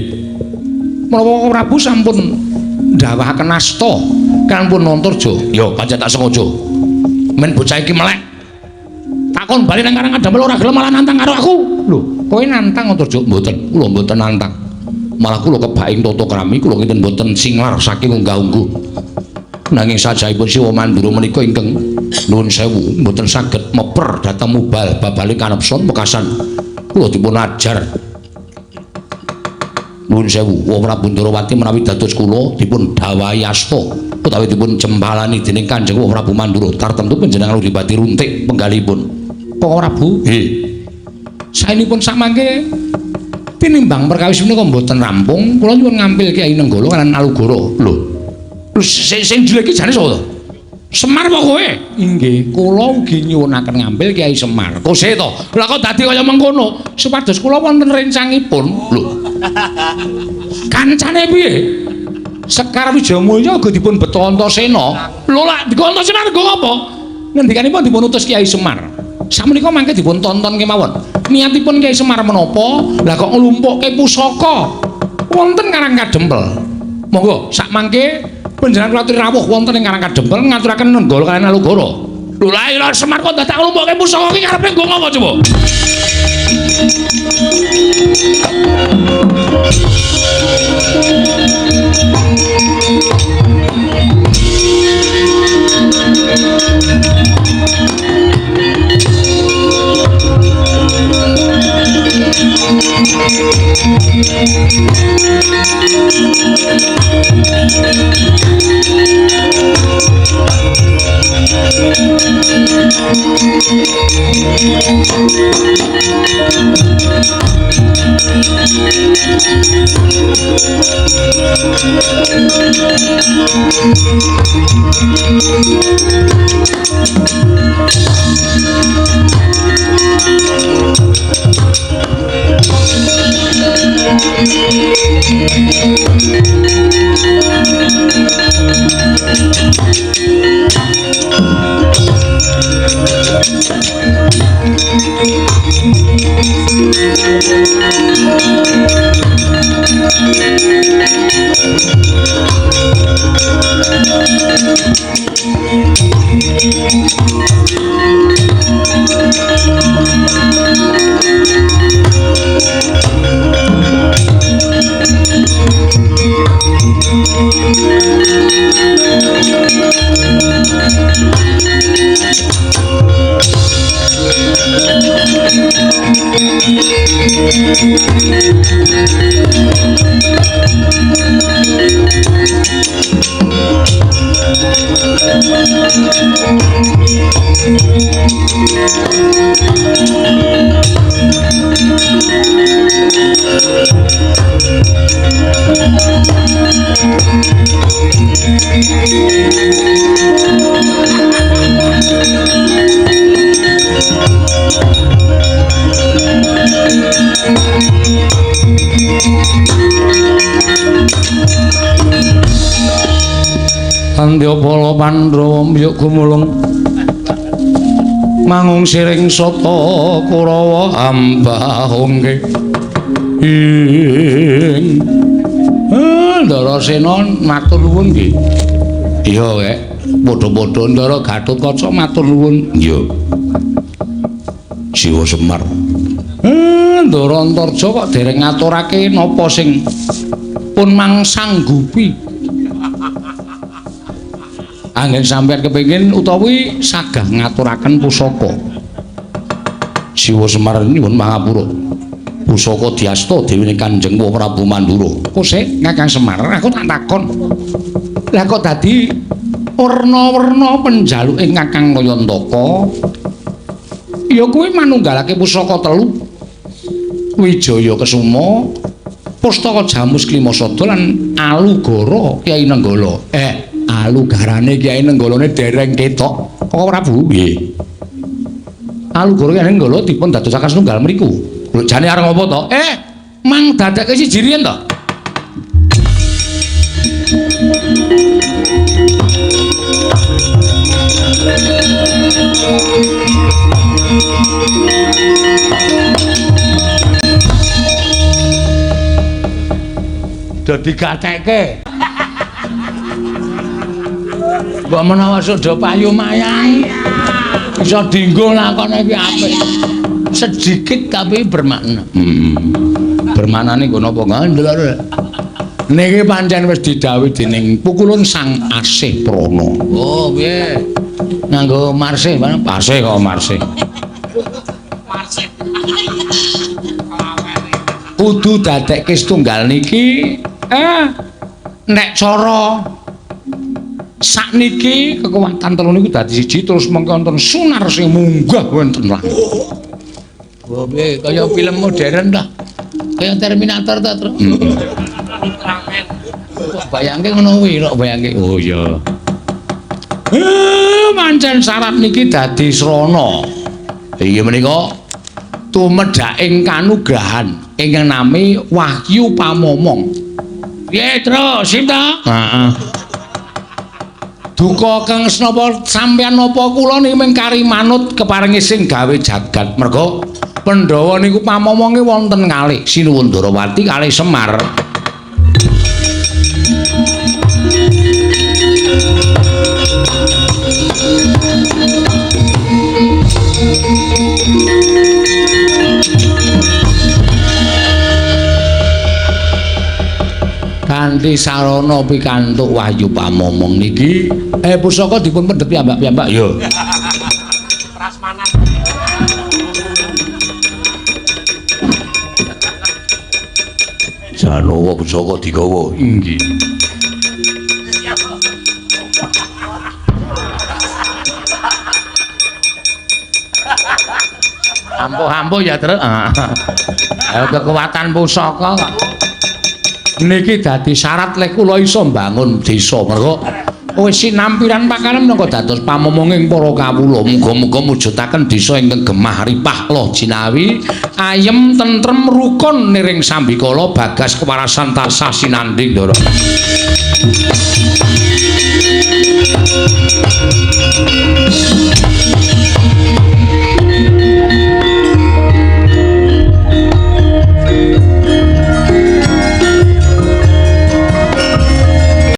Menapa Koko Prabu sampun ndawahaken asta kanpun Antarja? Ya, pancen tak sengaja. Men bocah iki melek. Takon bali nang Karang Adamel ora gelem malah nantang karo aku. Lho, kowe nantang Antarja? Mboten, kula mboten nantang. Malah kula kebaing tata krami kula kinten mboten singlar saking unggah-ungguh. Nanging sajahipun Siwa Mandura menika ingkang nuwun sewu mboten saged meper dhateng mubal babaling kanepson wekasan kula dipun ajar. Nuwun sewu, Wah Prabu Ndrawati menawi dados kula dipun dawahi asta utawi dipun cempalani dening Kanjeng Wah Prabu Mandura tartemtu panjenengan uripati runtik penggalipun. Koko Prabu? Nggih. Saenipun samangke tinimbang perkawis menika mboten rampung, kula nyuwun ngampil Kyai Nenggala kaliyan Alugoro. Lho. Lho sing jelek iki jane sapa to? Semar apa kowe? Inggih, kula ugi nyuwunaken ngampil Kyai Semar. Kose to? Lah kok dadi kaya mengkono? Supados kula wonten rencangipun. Lho. Kancane piye? Sekar Wijayamulya uga dipun beto Antasena. Lho lak digo Antasena nggo apa? Ngendikanipun dipun utus Kyai Semar. Sakmenika mangke dipun tonton kemawon. Niatipun Kyai Semar menapa? Lah kok nglumpukke pusaka wonten Karang Kadempel. Monggo sak mangke panjenengan kula aturi rawuh wonten ing Karang Kadempel ngaturaken nenggala kaliyan Alugara. Lho lah ira Semar kok dadak nglumpukke pusaka iki karepe nggo ngapa coba? Andyapala Pandhawa mbyuk gumulung mangung siring sata Kurawa ambahungke ing Ndarasena matur nuwun nggih. Iya kek, padha-padha Ndara Gatotkaca matur nuwun. Iya. Siwa Semar. Ndara Antarja kok dereng ngaturake napa sing pun mangsanggupi. Anggen sampeyan kepengin utawi sagah ngaturaken pusaka. Siwa Semar nyuwun pangapura. Pusaka diasta dewi Kanjeng Prabu Mandura. Kok sik Kakang Semar, aku tak takon. Lah kok dadi werna-werna penjaluke Kakang Kayantaka? Ya kuwi manunggalake pusaka telu. Wijaya Kesuma, Pustaka Jamus Klimasada lan Alugara Kyai Nenggala. Alugarane Kyai Nenggalane dereng ketok. Kok Prabu? Nggih. Alugara Kyai Nenggala dipun dadosaken setunggal mriku. Lho jane arep ngopo to? Mang dadekke siji riyen to. Do digatekke. Mbok menawa sudah payu mayang bisa dinggo lakone iki apik. Sedikit tapi bermakna. Bermaknane nggo napa ngandel. Niki pancen wis didhawuhi dening pukulun Sang Asih Prana. Oh, piye? Nganggo marsih, marsih kok marsih. Marsih. Kudu dadekke setunggal niki nek cara sakniki kekuatan telu niku dadi siji terus mengko wonten sunar sing munggah wonten langit. Oh, piye kaya film modern ta? Kaya Terminator ta, Tru? Kok bayangke ngono kuwi, kok bayangke. Oh iya. Pancen syarat niki dadi srana. Inggih menika tumedhaking kanugrahan ingkang nami Wahyu Pamomong. Piye, Tru? Sip ta? Heeh. Duka kang senapa sampeyan napa kula niki mung kari manut keparengi sing gawe jagat. Merga Pandhawa niku pamomonge wonten kalih Sinuwun Darawati kalih Semar. Kanthi sarana pikantuk wahyu pamomong niki, pusaka dipun pendhet piyambak-piyambak ya. Prasmanan. Janowo pusaka digawa. Inggih. Ampuh-ampuh ya, Truk. Ayo kekuatan pusaka kok. Niki dadi syarat lek kula iso mbangun desa mergo wis sinampiran pakanan minangka dados pamomonging para kawula. Muga-muga mujudaken desa ingkang gemah ripah loh jinawi, ayem tentrem rukun niring sambikala bagas kewarasan tansah sinanding, Ndara.